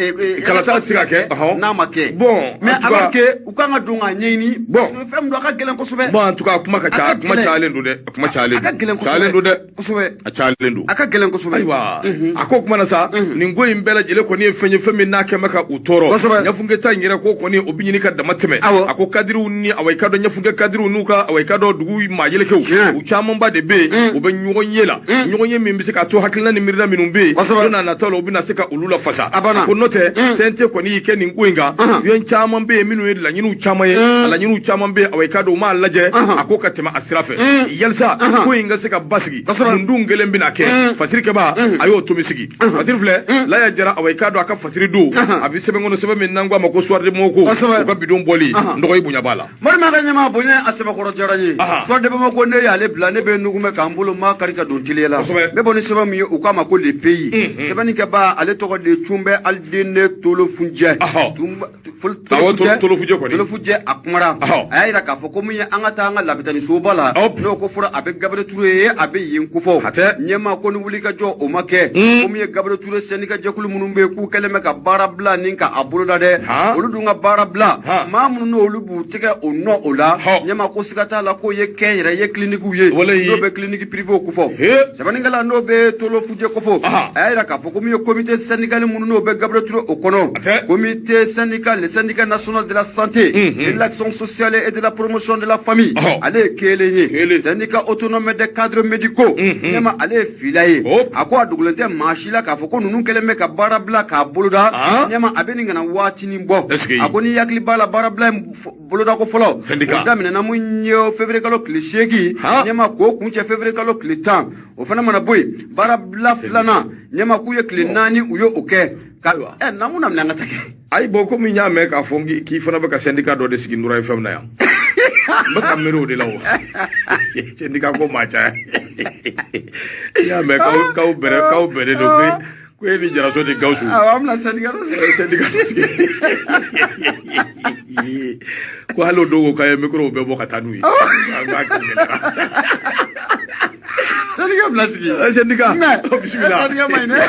A: Kalata tɛ se ka kɛ
B: n'a ma kɛ.
A: Bon.
B: Mais alors que u kan ka don k'a ɲɛɲini. Bon, parce que fɛn min don, a ka gɛlɛn kosɛbɛ.
A: Bon, en tout cas, a kuma ka ca, a kuma cayalen don dɛ, a kuma cayalen
B: don. A ka gɛlɛn kosɛbɛ.
A: Cayalen don dɛ.
B: Kosɛbɛ.
A: A cayalen don.
B: A ka gɛlɛn kosɛbɛ.
A: Ayiwa, a ko kuma na sa, nin ko in bɛɛ lajɛlen kɔni ye fɛn ye, fɛn min n'a kɛ bɛ ka u tɔɔrɔ. Ɲɛfunkɛ ta in yɛrɛ ko kɔni, o bɛ ɲini ka dama tɛmɛ. A ko kadiriw ni, awa, i ka dɔn ɲɛfunkɛ kadiriw n'u ka, awa, i ka dɔn dugu maa yelekew, u camanba de bɛ yen, u bɛ ɲɔgɔn ye la, ɲɔgɔn ye min bɛ se k'a to hakilina ni miirina minnu bɛ yen, don n'a nataw la, u bɛna se ka olu lafasa. Ko n'o tɛ, CNT kɔni y'i kɛ nin ko in kan, fɛn caman bɛ yen minnu ye laɲiniw caman ye, a laɲiniw caman bɛ yen, awa, i ka dɔn u m'a lajɛ a ko ka tɛmɛ a sira fɛ, yalisa ko in ka se ka basigi. Mun dun kelen bɛna kɛ fasirikɛba, a y'o tomi sigi fasiri filɛ Laya Jara, awa, i k'a dɔn a ka fasiri don, a bɛ sɛbɛn kɔnɔ, sɛbɛn min n'an ko a ma ko Soir de Bamako, u ka bidon bɔli nɔgɔ bonya b'a la.
B: Marima ka ɲɛmaa bonya a sɛbɛkɔrɔ diyara n ye. Soir de Bamako, ne y'ale bila, ne bɛ nugumɛ k'an bolo ma kari ka don teliya la. N bɛ bɔ ni sɛbɛn min ye, u k'a ma ko Le Pays. Sɛbɛnnikɛba, ale tɔgɔ de ye Cunbɛ Alidene Tolofunjɛ.
A: Tolofujɛ kɔni.
B: Tolofujɛ, a kumara. A y'a jira k'a fɔ ko min ye an ka taa an ka labitanisoba la, n'o ko fɔra a bɛ Gabriel Touré ye, a bɛ yen kofɔ. Ɲɛmaa ko ni wulikajɔ o ma kɛ, ko min ye Gabriel Touré syndicat jɛkulu minnu bɛ yen, k'u kɛlen bɛ ka baara bila ni ka a boloda dɛ, olu dun ka baara bila, maa minnu n'olu b'u tɛgɛ o nɔ o la, ɲɛmaa ko siga t'a la k'o ye kɛnyɛrɛye clinique ye, n'o bɛ clinique privé kofɔ. Sɛbɛnnikɛla n'o bɛ Tolofujɛ kofɔ, a y'a jira k'a fɔ ko min ye comité syndical minnu n'o bɛ Gabriel Touré o kɔnɔ, comité syndical, le syndicat national de la santé, de l'action sociale et de la promotion de la famille, ale ye kelen ye, syndicat autonome des cadres médicaux, ɲɛma ale ye fila ye. A ko a dogolen tɛ maa si la k'a fɔ ko ninnu kɛlen bɛ ka baara bila k'a boloda, ɲɛma a bɛ nin kana waatinin bɔ. A ko ni hakili b'a la, baara bila in boloda ko fɔlɔ, o daminɛna mun ye février kalo tile 8, ɲɛma k'o kuncɛ février kalo tile 10. O fana mana bɔ yen, baara bila filanan, ɲɛma k'u ye tile 4 u ye o kɛ ka ɛ n'an mun na minɛ an ka taa kɛ.
A: Ayi, bon, komi n y'a mɛn k'a fɔ k'i fana bɛ ka syndicat dɔ de sigi Nura FM na yan, n bɛ ka miiri o de la. O syndicat ko maa caya, i y'a mɛn k'aw bɛrɛ k'aw bɛnnen don ko e ni Jaraso ni Gawusu.
B: Awɔ, an bɛna syndicat dɔ sigi.
A: Syndicat dɔ sigi ko hali o don ko k'a ye micro bɛɛ bɔ ka taa n'u ye. An b'a kɛ gɛlɛyara.
B: Syndicat bila sigi.
A: Syndicat. Bisimila.
B: Syndicat ma ɲi dɛ.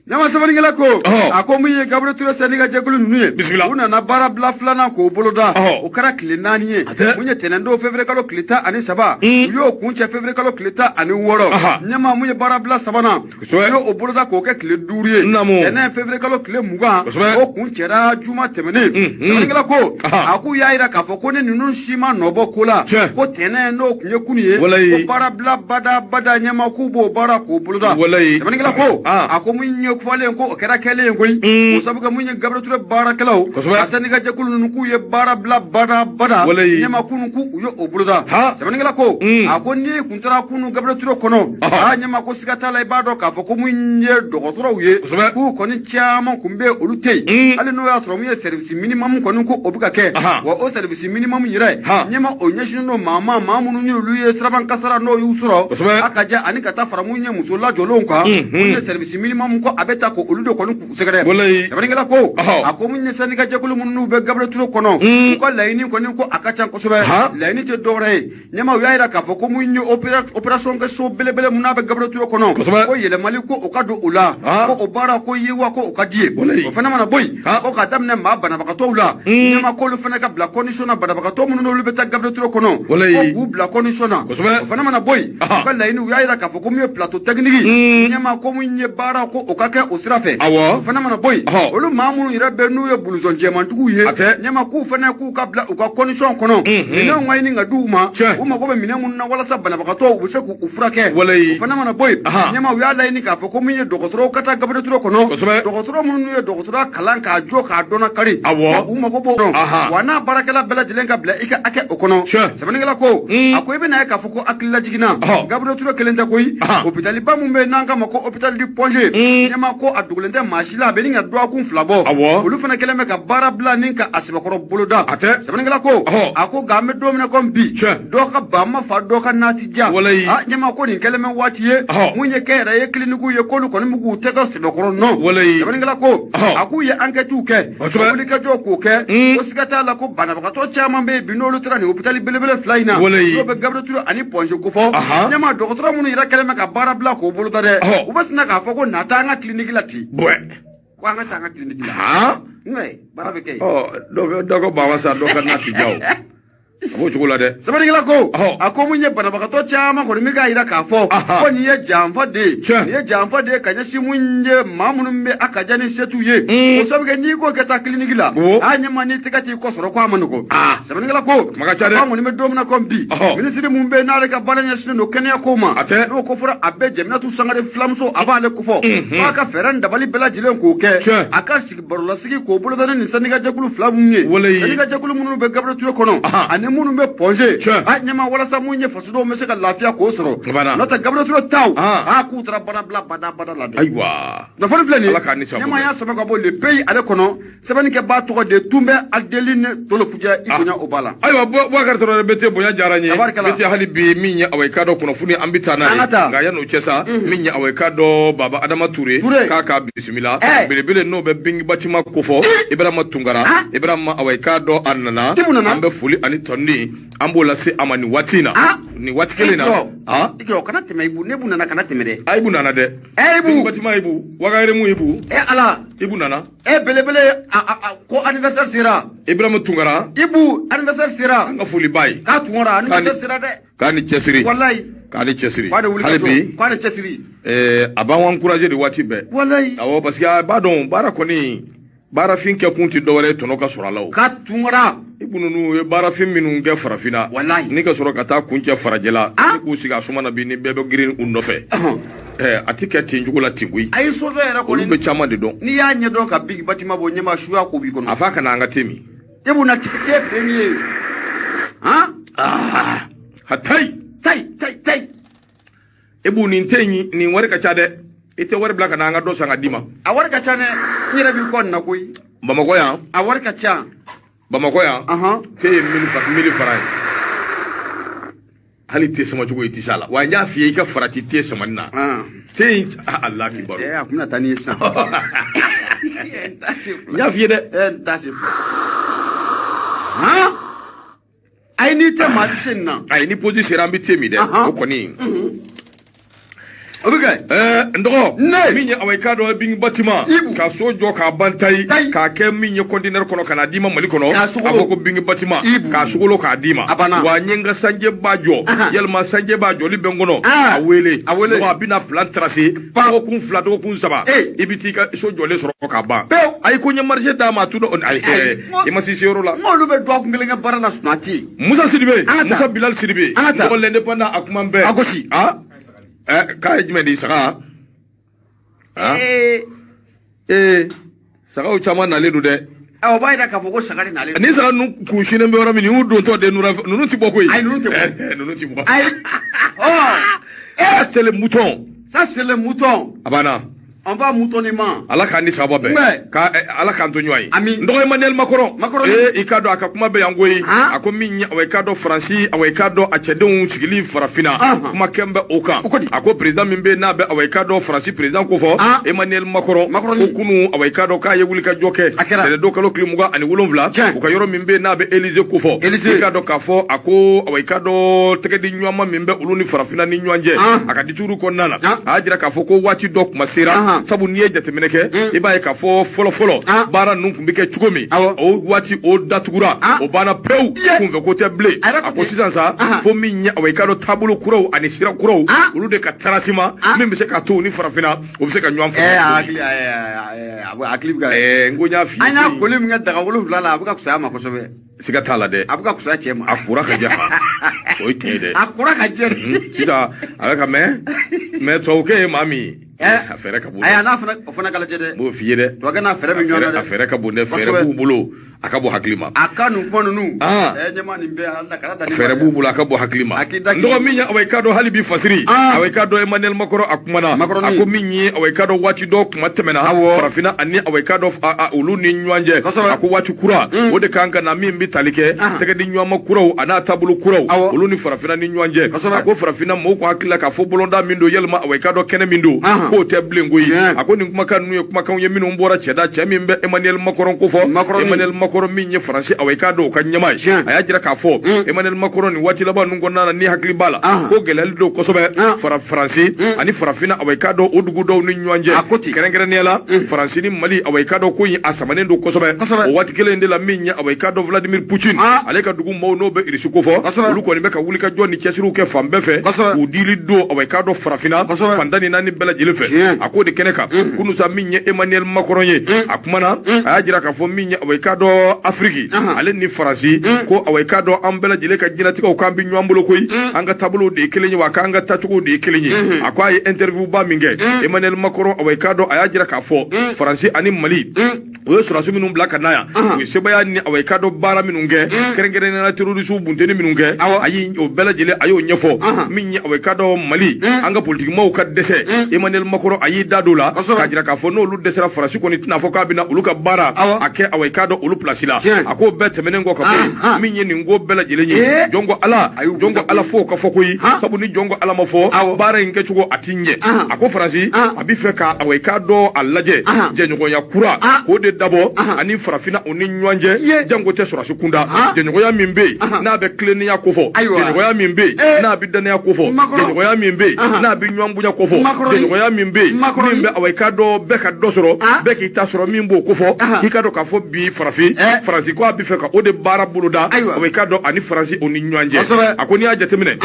B: Ɲama sɛbɛnnikɛla ko, a ko min ye Gabriel Touré syndicat jɛkulu ninnu ye, u nana baara bila filanan k'o boloda, o kɛra tile 4 ye. Mun ye tɛnɛn don février kalo tile 13, u y'o kuncɛ février kalo tile 16. Ɲɛma mun ye baara bila sabanan, u y'o boloda k'o kɛ tile 5 ye, tɛnɛn février kalo tile 20, o kuncɛra juma tɛmɛnen. Sɛbɛnnikɛla ko, a k'u y'a jira k'a fɔ ko ni ninnu si ma nɔbɔ ko la, ko tɛnɛn n'o tun ye kunun ye, ko baara bila bada bada, ɲɛma k'u b'o baara k'o boloda. Sɛbɛnnikɛla ko, a ko mun ye fɔlen ko o kɛra kɛlen ye koyi, o sabu kɛ mun ye Gabriel Touré baarakɛlaw a syndicat jɛkulu ninnu k'u ye baara bila bada bada, ɲɛma kunun k'u ye o boloda. Sɛbɛnnikɛla ko, a ko n'i kun taara kunun Gabriel Touré kɔnɔ, a ɲɛma ko siga t'a la, i b'a dɔn k'a fɔ ko mun ye dɔgɔtɔrɔw ye, k'u kɔni caman kun bɛ olu tɛ yen, hali n'o y'a sɔrɔ mun ye service minimum kɔni ko o bɛ ka kɛ, wa o service minimum yɛrɛ, ɲɛma o ɲɛsinnen don maa ma, maa minnu ni olu ye siraban kasara n'o y'u sɔrɔ, a ka ja ani ka taa fara mun ye muso lajɔlenw kan, mun ye service minimum ko a bɛ ta ko olu de kɔni k'u sɛgɛrɛ. Sɛbɛnnikɛla ko, a ko mun ye syndicat jɛkulu minnu bɛ Gabriel Touré kɔnɔ, u ka laɲini kɔni ko a ka ca kosɛbɛ. Laɲini tɛ dɔwɛrɛ ye, ɲɛma u y'a jira k'a fɔ ko mun ye opération kɛ so belebele mun n'a bɛ Gabriel Touré kɔnɔ, ko yɛlɛmali ko o ka don o la, ko o baara ko yiriwa ko o ka di ye. O fana mana bɔ yen, ko ka daminɛ maa banabagatɔw la, ɲɛma k'olu fana ka bila condition na, banabagatɔ minnu n'olu bɛ taa Gabriel Touré kɔnɔ, ko k'u bila condition na. O fana mana bɔ yen, u ka laɲini, u y'a jira k'a fɔ ko mun ye plateau technique, ɲɛma ko mun ye baara ko o ka kɛ o sira fɛ. O fana mana bɔ yen, olu maa minnu yɛrɛ bɛ n'u ye blouson jɛmantigiw ye, ɲɛma k'u fana k'u ka bila u ka condition kɔnɔ, minɛnw ka ɲini ka di u ma, u mago bɛ minɛn minnu na walasa banabagatɔw u bɛ se k'u furakɛ. O fana mana bɔ yen, ɲɛma u y'a laɲini k'a fɔ ko min ye dɔgɔtɔrɔw ka taa Gabriel Touré kɔnɔ, dɔgɔtɔrɔ minnu ye dɔgɔtɔrɔya kalan k'a jɔ k'a dɔnna kari, u mago b'o kɔnɔ, wa n'a baarakɛla bɛɛ lajɛlen ka bila i ka hakɛ o kɔnɔ. Sɛbɛnnikɛla ko, a ko i bɛna ye k'a fɔ ko hakililajiginna Gabriel Touré kelen tɛ koyi, hôpital ba min bɛ yen n'an k'a ma ko hôpital du Point G, ɲɛma ko a dogolen tɛ maa si la, a bɛ nin ka dɔgɔkun 2 bɔ, olu fana kɛlen bɛ ka baara bila ni ka a sɛbɛkɔrɔ boloda. Sɛbɛnnikɛla ko, a ko nka an bɛ don min na komi bi, dɔ ka ba ma fa, dɔ ka nati diya, ɲɛma ko nin kɛlen bɛ waati ye mun ye kɛnyɛrɛye clinique ye, k'olu kɔni bɛ k'u tɛgɛ sɛbɛkɔrɔ nɔ. Sɛbɛnnikɛla ko, a k'u ye enquête kɛ, wulikajɔ k'o kɛ, ko siga t'a la ko banabagatɔ caman bɛ yen bi n'olu taara nin hôpital belebele 2 in na, n'o bɛ Gabriel Touré ani Point G kofɔ, ɲɛma dɔgɔtɔrɔ minnu yɛrɛ kɛlen bɛ ka baara bila k'o boloda dɛ, u bɛ sina k'a fɔ ko na taa an ka clinique la ten. Ko an ka taa an ka clinique la. Baara bɛ kɛ yen.
A: Dɔ ko ba sa, dɔ ka na ti ja o. A b'o cogo la dɛ.
B: Sɛbɛnnikɛla ko, a ko mun ye banabagatɔ caman kɔni bɛ k'a jira k'a fɔ ko nin ye janfa de ye, nin ye janfa de ye ka ɲɛsin mun ye maa minnu bɛ a ka diya ni se t'u ye, o sabu kɛ n'i ko kɛ taa clinique la, a ɲɛma n'i tɛgɛ t'i kɔ sɔrɔ ko a ma nɔgɔn. Sɛbɛnnikɛla ko, an kɔni bɛ don min na komi bi, minisiri mun bɛ yen n'ale ka baara ɲɛsinnen don kɛnɛya ko ma, n'o ko fɔra a bɛɛ Jɛminatu Sangare filamuso, a b'ale kofɔ, k'a ka fɛɛrɛ ni dabali bɛɛ lajɛlen k'o kɛ, a ka sigi barolasigi k'o boloda ni nin syndicat jɛkulu 2 minnu ye, syndicat jɛkulu minnu bɛ Gabriel Touré kɔnɔ ani minnu bɛ Point G, a ɲɛma walasa mun ye fasodenw bɛ se ka lafiya k'o sɔrɔ. N'o tɛ Gabriel Touré taw, a k'u taara baara bila bada bada la dɛ.
A: Ayiwa,
B: kunnafoni filɛ nin ye, ɲɛma y'a sama ka bɔ Le Pays ale kɔnɔ, sɛbɛnnikɛbaa tɔgɔ de Tunbɛ Adeline Tolofujɛ, i bonya o b'a la.
A: Ayiwa, Boubacar Traoré BT bonya diyara n ye. BT hali bi min ye awa i k'a dɔn kunnafoni an bɛ taa n'a ye, nka yan'o cɛ sa, min ye awa i k'a dɔn Baba Adama Touré k'a ka bisimila belebele n'o bɛ Bingi Batima kofɔ, Ibrahima Tunkara, Ibrahima awa i k'a dɔn a nana, an bɛ foli ani tɔni an b'o lase a ma nin waati in na, nin waati kelen na.
B: I jɔ, kana tɛmɛ Ibu, ne Ibu nana, kana tɛmɛ dɛ.
A: A Ibu nana dɛ.
B: Ibu
A: Batima Ibu, Wagaremu Ibu.
B: Ala.
A: Ibu nana.
B: Belebele ko anniversaire sera.
A: Ibrahima Tunkara.
B: Ibu anniversaire sera.
A: An ka foli b'a ye.
B: K'a Tunkara anniversaire sera dɛ.
A: K'a ni cɛsiri.
B: Walayi.
A: K'a ni cɛsiri.
B: Hali bi. K'a ni cɛsiri.
A: A b'an encourager de waati bɛɛ.
B: Walayi.
A: Awɔ, parce que a b'a dɔn baara kɔni, baarafin kɛ kun tɛ dɔwɛrɛ ye tɔnɔ ka sɔrɔ a la o.
B: Ka Tunkara.
A: Ibu ninnu ye baarafin minnu kɛ farafinna.
B: Walayi.
A: Ni ka sɔrɔ ka taa kuncɛ farajɛla. Ni k'u sigi a suma na bi ni bɛɛ bɛ girin u nɔfɛ. A ti kɛ ten cogo la ten koyi.
B: A ye so dɔ yɛrɛ kɔni.
A: Olu bɛ caman de dɔn.
B: N'i y'a ɲɛdɔn ka Bigi Batima bɔ, ɲɛma suya ko b'i kɔnɔ.
A: A f'a ka na an ka te min.
B: Ibu na te filɛ nin ye. Han?
A: Hatayi.
B: Tayi tayi tayi.
A: Ibu nin te nin wari ka ca dɛ. I tɛ wari bila ka na an ka dɔ san ka d'i ma.
B: A wari ka ca dɛ. N yɛrɛ b'i kɔ nin na koyi.
A: Bamakɔ yan.
B: A wari ka ca.
A: Bamakɔ yan. Te ye 1000 francs ye. Hali te sama cogo i tɛ s'a la. Wa n y'a f'i ye i ka farati te samani na. Te in Allah kibaru.
B: A kun bɛna taa n'i ye sisan.
A: N y'a f'i ye dɛ.
B: N t'a se. Han? Ayi n'i tɛ maa tɛ se nin na.
A: Ayi ni pause sera an bɛ te min dɛ. O kɔni.
B: O bɛ kɛ.
A: N dɔgɔ. Min ye awa i k'a dɔn Bingi Batima. Ka so jɔ k'a ban tayi. K'a kɛ min ye conteneur kɔnɔ ka na d'i ma Mali kɔnɔ. A fɔ ko Bingi Batima. K'a sogolo k'a d'i ma. Wa n ye n ka sanjɛba jɔ. Yalima sanjɛba jɔli bɛ n kɔnɔ. A wele.
B: A wele.
A: A bɛna plan tracer. Dɔgɔkun 2 dɔgɔkun 3. I bɛ t'i ka so jɔlen sɔrɔ k'a ban. Ayi ko n ye marché d'a ma a tun ayi i ma se yɔrɔ la.
B: N k'olu bɛ dɔgɔkun kelen kɛ baara la sunɔgɔ tɛ yen.
A: Musa Sidibe. Musa Bilal Sidibe.
B: An ka taa.
A: N dɔgɔ l'indépendant a kuma bɛɛ.
B: A gosi.
A: K'a ye jumɛn di saga? Sagaw caman nalen don dɛ.
B: O b'a jira k'a fɔ ko saga de nalen don.
A: Ni saga ninnu kun sinnen bɛ yɔrɔ min, y'u dontɔ de ninnu ti bɔ koyi.
B: Ayi ninnu tɛ bɔ.
A: Ninnu ti bɔ.
B: Ayi.
A: Ça c'est le mouton.
B: Ça c'est le mouton.
A: A banna.
B: On va moutonnement.
A: Ala k'an ni sababa bɛn. Ka Ala k'an to ɲɔgɔn ye.
B: Ami.
A: N dɔgɔ Emmanuel Macron.
B: Macron.
A: I k'a dɔn a ka kuma bɛ yan koyi. A ko min ye awa i k'a dɔn Faransi awa i k'a dɔn a cɛdenw sigili farafinna. Kuma kɛn bɛ o kan. A ko président min bɛ yen n'a bɛ awa i k'a dɔn Faransi président ko fɔ. Emmanuel Macron. Ko kunu awa i k'a dɔn k'a ye wulikajɔ kɛ.
B: A kɛra.
A: Tɛnɛndon kalo tile 27. U ka yɔrɔ min bɛ yen n'a bɛ Élysée ko fɔ.
B: Élysée.
A: I k'a dɔn k'a fɔ a ko awa i k'a dɔn tɛgɛdi ɲɔgɔnma min bɛ olu ni farafinna ni ɲɔgɔn cɛ. A ka discours kɔnɔna na. A y'a jira k'a fɔ ko waati dɔ kuma sera. Sabu n'i ye jateminɛ kɛ, i b'a ye k'a fɔ fɔlɔ-fɔlɔ baara ninnu tun bɛ kɛ cogo min, o waati o datugura, o banna pewu, kunfɛ ko tɛ bilen. A ko sisan sa, fo min ye awa i k'a dɔn taabolo kuraw ani sira kuraw, olu de ka tarasima min bɛ se ka to ni farafinna o bɛ se ka ɲɔgɔn
B: faamu. Hakili bɛ ka
A: n ko n y'a f'i ye.
B: An y'a koli min kɛ daga 7 la, a bɛ ka fisaya a ma kosɛbɛ.
A: Siga t'a la dɛ.
B: A bɛ ka fisaya cɛ ma.
A: A kora ka jɛ, o ye tiɲɛ ye dɛ.
B: A kora ka jɛ.
A: Sisan a bɛ ka mɛn, mɛ tubabukɛ ye maa min ye. A fɛɛrɛ ka bon.
B: Ayi, a n'a fana o fana ka lajɛ dɛ.
A: N b'o f'i ye dɛ.
B: Tubabukɛ n'a fɛɛrɛ bɛ ɲɔgɔn na dɛ.
A: A fɛɛrɛ ka bon dɛ, fɛɛrɛ b'u bolo. A ka bɔ hakili ma.
B: A ka nin kuma ninnu. Ɲɛmaa nin bɛɛ ala kana da.
A: Fɛɛrɛ b'u bolo, a ka bɔ hakili ma. N dɔgɔ min ye awa i k'a dɔn hali bi fasiri. Awa i k'a dɔn Emmanuel Macron a kumana. A ko min ye awa i k'a dɔn waati dɔ kuma tɛmɛna. Farafinna ani awa i k'a dɔn olu ni ɲɔgɔn cɛ. A ko waati kura o de kan ka na min bɛ tali kɛ tɛgɛ di ɲɔgɔn ma kuraw a n'a taabolo kuraw olu ni farafinna ni ɲɔgɔn cɛ. A ko farafinna mɔgɔw ko hakili la k'a fɔ bolonda min don yalima awa i k'a dɔn kɛnɛ min don k'o tɛ bilen koyi. A ko nin kumakan ninnu ye kumakanw ye minnu bɔra cɛda cɛ min bɛ Emmanuel Macron ko fɔ. Emmanuel Macron min ye Faransi awa i k'a dɔn o ka ɲɛmaa ye. A y'a jira k'a fɔ Emmanuel Macron nin waati laban ninnu kɔnɔna na ni hakili b'a la ko gɛlɛyali don kosɛbɛ Faransi ani farafinna awa i k'a dɔn o dugu dɔw ni ɲɔgɔn cɛ. Kɛrɛnkɛrɛnnenya la Faransi ni Mali awa i k'a dɔn ko in a samanen don kosɛbɛ. O waati kelen in de la min ye awa i k'a dɔn Vladimir Poutine ale ka dugu maaw n'o bɛ Irisi ko fɔ, olu kɔni bɛ ka wuli ka jɔ ni cɛsiriw kɛ fan bɛɛ fɛ k'u dili don awa i k'a dɔn farafinna fan 14 bɛɛ lajɛlen fɛ. A k'o de kɛnɛ kan kunun sa min ye Emmanuel Macron ye, a kumana a y'a jira k'a fɔ min ye awa i k'a dɔn Afiriki ale ni Faransi ko awa i k'a dɔn an bɛɛ lajɛlen ka diɲɛlatigɛw k'an bɛ ɲɔgɔn bolo koyi, an ka taabolow de ye kelen ye wa k'an ka taacogow de ye kelen ye. A ko a ye interview ba min kɛ Emmanuel Macron awa i k'a dɔn a y'a jira k'a fɔ Faransi ani Mali o ye sɔrɔdasi minnu bila ka na yan, u ye sebaaya ni awa i k'a dɔn baara minnu kɛ, kɛrɛnkɛrɛnnenya la terroriste bunteni minnu kɛ, a ye o bɛɛ lajɛlen a y'o ɲɛfɔ. Min ye awa i k'a dɔn Mali an ka politikimaw ka dɛsɛ, Emmanuel Macron a y'i da don la k'a jira k'a fɔ n'olu dɛsɛra Faransi kɔni tɛna fɔ k'a bɛna olu ka baara a kɛ awa i k'a dɔn olu place la. A k'o bɛɛ tɛmɛnen kɔ ka bɔ yen, min ye nin ko bɛɛ lajɛlen ye, jɔn ko Ala, jɔn ko Ala fo ka fɔ koyi, sabu ni jɔn ko Ala ma fɔ baara in kɛcogo a ti ɲɛ. A ko Faransi a bɛ fɛ ka awa i k'a dɔn a lajɛ jɛɲɔgɔnya kura k'o de dabɔ ani farafinna o ni ɲɔgɔn cɛ, janko tɛ sɔrɔsi kunda. Jɛɲɔgɔnya min bɛ yen n'a bɛ tilennenya kofɔ, jɛɲɔgɔnya min bɛ yen n'a bɛ dannaya kofɔ, jɛɲɔgɔnya min bɛ yen n'a bɛ ɲɔgɔn bonya kofɔ, jɛɲɔgɔnya min bɛ yen min bɛ awa i k'a dɔn bɛɛ ka dɔ sɔrɔ, bɛɛ k'i ta sɔrɔ min b'o kofɔ. I k'a dɔn k'a fɔ bi farafin Faransi ko a bɛ fɛ ka o de baara boloda awa i k'a dɔn ani Faransi o ni ɲɔgɔn cɛ. A ko n'i y'a jateminɛ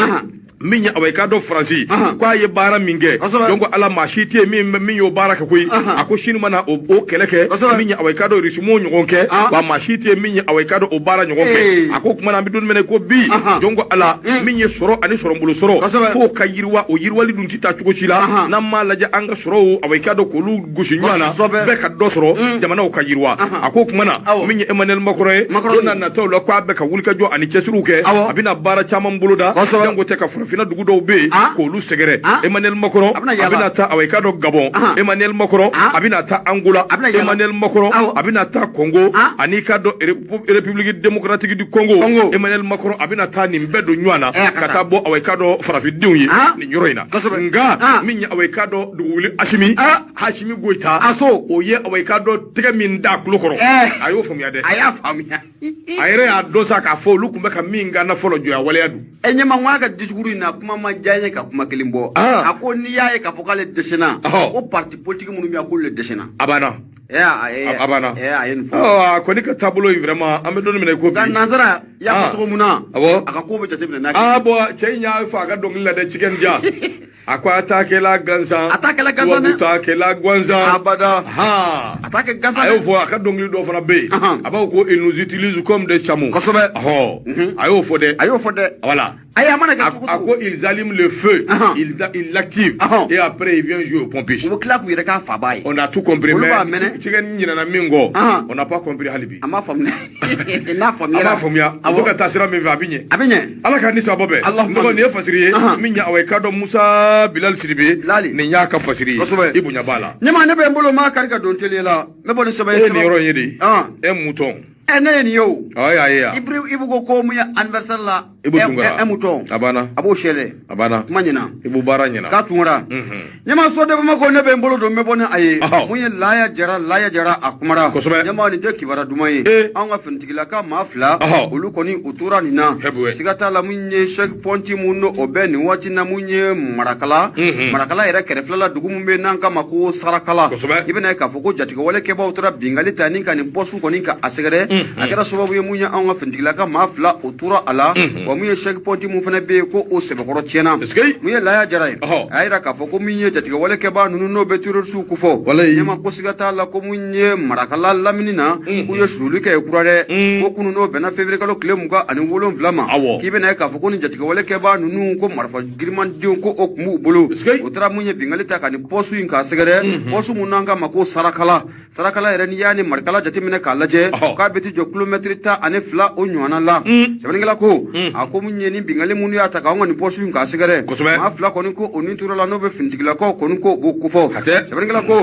A: min ye awa i k'a dɔn Faransi ko a ye baara min kɛ, donc ala maa si tɛ yen min y'o baara kɛ koyi. A ko sini mana o kɛlɛ kɛ min ye awa i k'a dɔn Irisi m'o ɲɔgɔn kɛ, wa maa si tɛ yen min ye awa i k'a dɔn o baara ɲɔgɔn kɛ. A ko kuma na an bɛ don min na ko bi donc ala min ye sɔrɔ ani sɔrɔbolo sɔrɔ f'o ka yiriwa, o yiriwali dun tɛ taa cogo si la n'an m'a lajɛ an ka sɔrɔw awa i k'a dɔn k'olu gosi ɲɔgɔn na, bɛɛ ka dɔ sɔrɔ, jamanaw ka yiriwa. A ko kuma na min ye Emmanuel Macron ye don n'a nataw la k'a bɛ ka wulikajɔ ani cɛsiriw kɛ, a bɛna baara caman boloda, janko tɛ ka farafinna dugu dɔw bɛ yen k'olu sɛgɛrɛ. Emmanuel Macron a bɛna taa awa i k'a dɔn Gabon, Emmanuel Macron a bɛna taa Angola, Emmanuel Macron a bɛna taa Congo ani i k'a dɔn République démocratique du Congo, Emmanuel Macron a bɛna taa nin bɛɛ don ɲɔgɔn na ka taa bɔ awa i k'a dɔn farafindenw ye nin yɔrɔ in na. Nka min ye awa i k'a dɔn dugukolo Asimi Goyita o ye awa i k'a dɔn tɛgɛ min da tulo kɔrɔ, a y'o faamuya dɛ.
B: A y'a faamuya.
A: A yɛrɛ y'a dɔn sa k'a fɔ olu tun bɛ ka min gana fɔlɔ jɔya waleya don.
B: Ɲɛma n ka discours in na kuma ma diya n ye ka kuma kelen bɔ. A ko n'i y'a ye k'a fɔ k'ale dɛsɛna, ko parti politique minnu bɛ yan k'olu de dɛsɛna.
A: A banna. A banna.
B: A ye nin fɔ.
A: A kɔni ka taabolo in vraiment an bɛ don min na i ko bi.
B: Nka nanzara i y'a fɔ cogo min na.
A: Awɔ.
B: A ka ko bɛ jateminɛ n'a kɛ.
A: Bon cɛ in y'a fɔ a ka dɔnkili la dɛ, cikɛ diya. A ko a t'a kɛla gansan.
B: A t'a kɛla gansan dɛ.
A: Tubabu t'a kɛla gansan.
B: Abada. A t'a kɛ gansan dɛ.
A: A y'o fɔ a ka dɔnkili dɔ fana bɛ yen. A b'a fɔ ko ils nous utilisent comme des chameaux.
B: Kosɛbɛ.
A: A y'o fɔ dɛ.
B: A y'o fɔ dɛ.
A: Voilà.
B: Ayi a mana kɛ cogo
A: cogo. A ko ils allument le feu. Ils l'activent. Et après ils viennent jouer aux pompistes.
B: U bɛ tila k'u yɛrɛ k'a faba ye.
A: On a tout compris mais cikɛ ɲinɛna min kɔ. On n'a pas compris hali bi.
B: A ma faamuya. N'a faamuyara.
A: A m'a faamuya. U bɛ ka taa sira min fɛ a bɛ ɲɛ.
B: A bɛ ɲɛ.
A: Ala k'an ni sababa bɛn.
B: Allahumma.
A: N dɔgɔ nin ye fasiri ye. Min ye awa i k'a dɔn Musa Bilal Sidibe. Nin y'a ka fasiri ye.
B: Kosɛbɛ.
A: I bonya b'a la.
B: Ɲɛma ne bɛ n bolo maa kari ka don teliya la. N bɛ bɔ ni sɛbɛn ye.
A: E nin yɔrɔ in ye de. E mouton.
B: Ne ye nin ye o.
A: Ayi ayi.
B: Ibu ko ko mun ye anniversaire la.
A: Ibu Tunkara
B: un mouton
A: a banna
B: a b'o sɛlɛ
A: a banna
B: kuma ɲɛna
A: Ibu baara ɲɛna
B: k'a Tunkara ɲɛmaa so de Bamakɔ ne bɛ n bolo don n bɛ bɔ ni a ye mun ye Laya Jara Laya Jara a kumara
A: kosɛbɛ
B: ɲɛmaa nin tɛ kibaruya duman ye anw ka finitigilaka maa 2 olu kɔni u tora nin na siga t'a la mun ye Cheikh Pɔnti mun n'o bɛ nin waati na mun ye Marakala Marakala yɛrɛ kɛrɛfɛla la dugu mun bɛ n'an k'a ma ko Sarakala i bɛna ye k'a fɔ ko jatigɛwale kɛbaaw tora binkanni ta ni ka nin pɔsu kɔni ka a sɛgɛrɛ a kɛra sababu ye mun ye anw ka finitigilaka maa 2 o tora a la wa mun ye Cheikh Pɔnti mun fana bɛ yen ko o sɛbɛkɔrɔ tiɲɛna mun ye Laya Jara ye a y'a yira k'a fɔ ko min ye jatigɛwale kɛbaa ninnu n'o bɛ terrorisiw kofɔ ɲɛma ko siga t'a la ko mun ye Marakala lamini na k'u ye sululi kɛ kura dɛ ko kunun n'o bɛnna février kalo tile 27 ma k'i bɛna ye k'a fɔ ko ni jatigɛwale kɛbaa ninnu ko marifa girimandenw ko o tun b'u bolo u taara mun ye binkanni ta ka nin pɔsu in k'a sɛgɛrɛ pɔsu mun n'an k'a ma ko Sarakala Sarakala yɛrɛ n'i y'a ni Marikala jateminɛ k'a lajɛ k'a bɛ t'i jɔ kilomɛtiri 12 o ɲɔgɔnna la sɛbɛnnikɛla ko a ko mun ye ni binkanni minnu y'a ta k'anw ka nin pɔsu in k'a sɛgɛrɛ maa 2 kɔni ko o ni tora la n'o bɛ finitigilakaw kɔni ko b'o kofɔ sɛbɛnnikɛla ko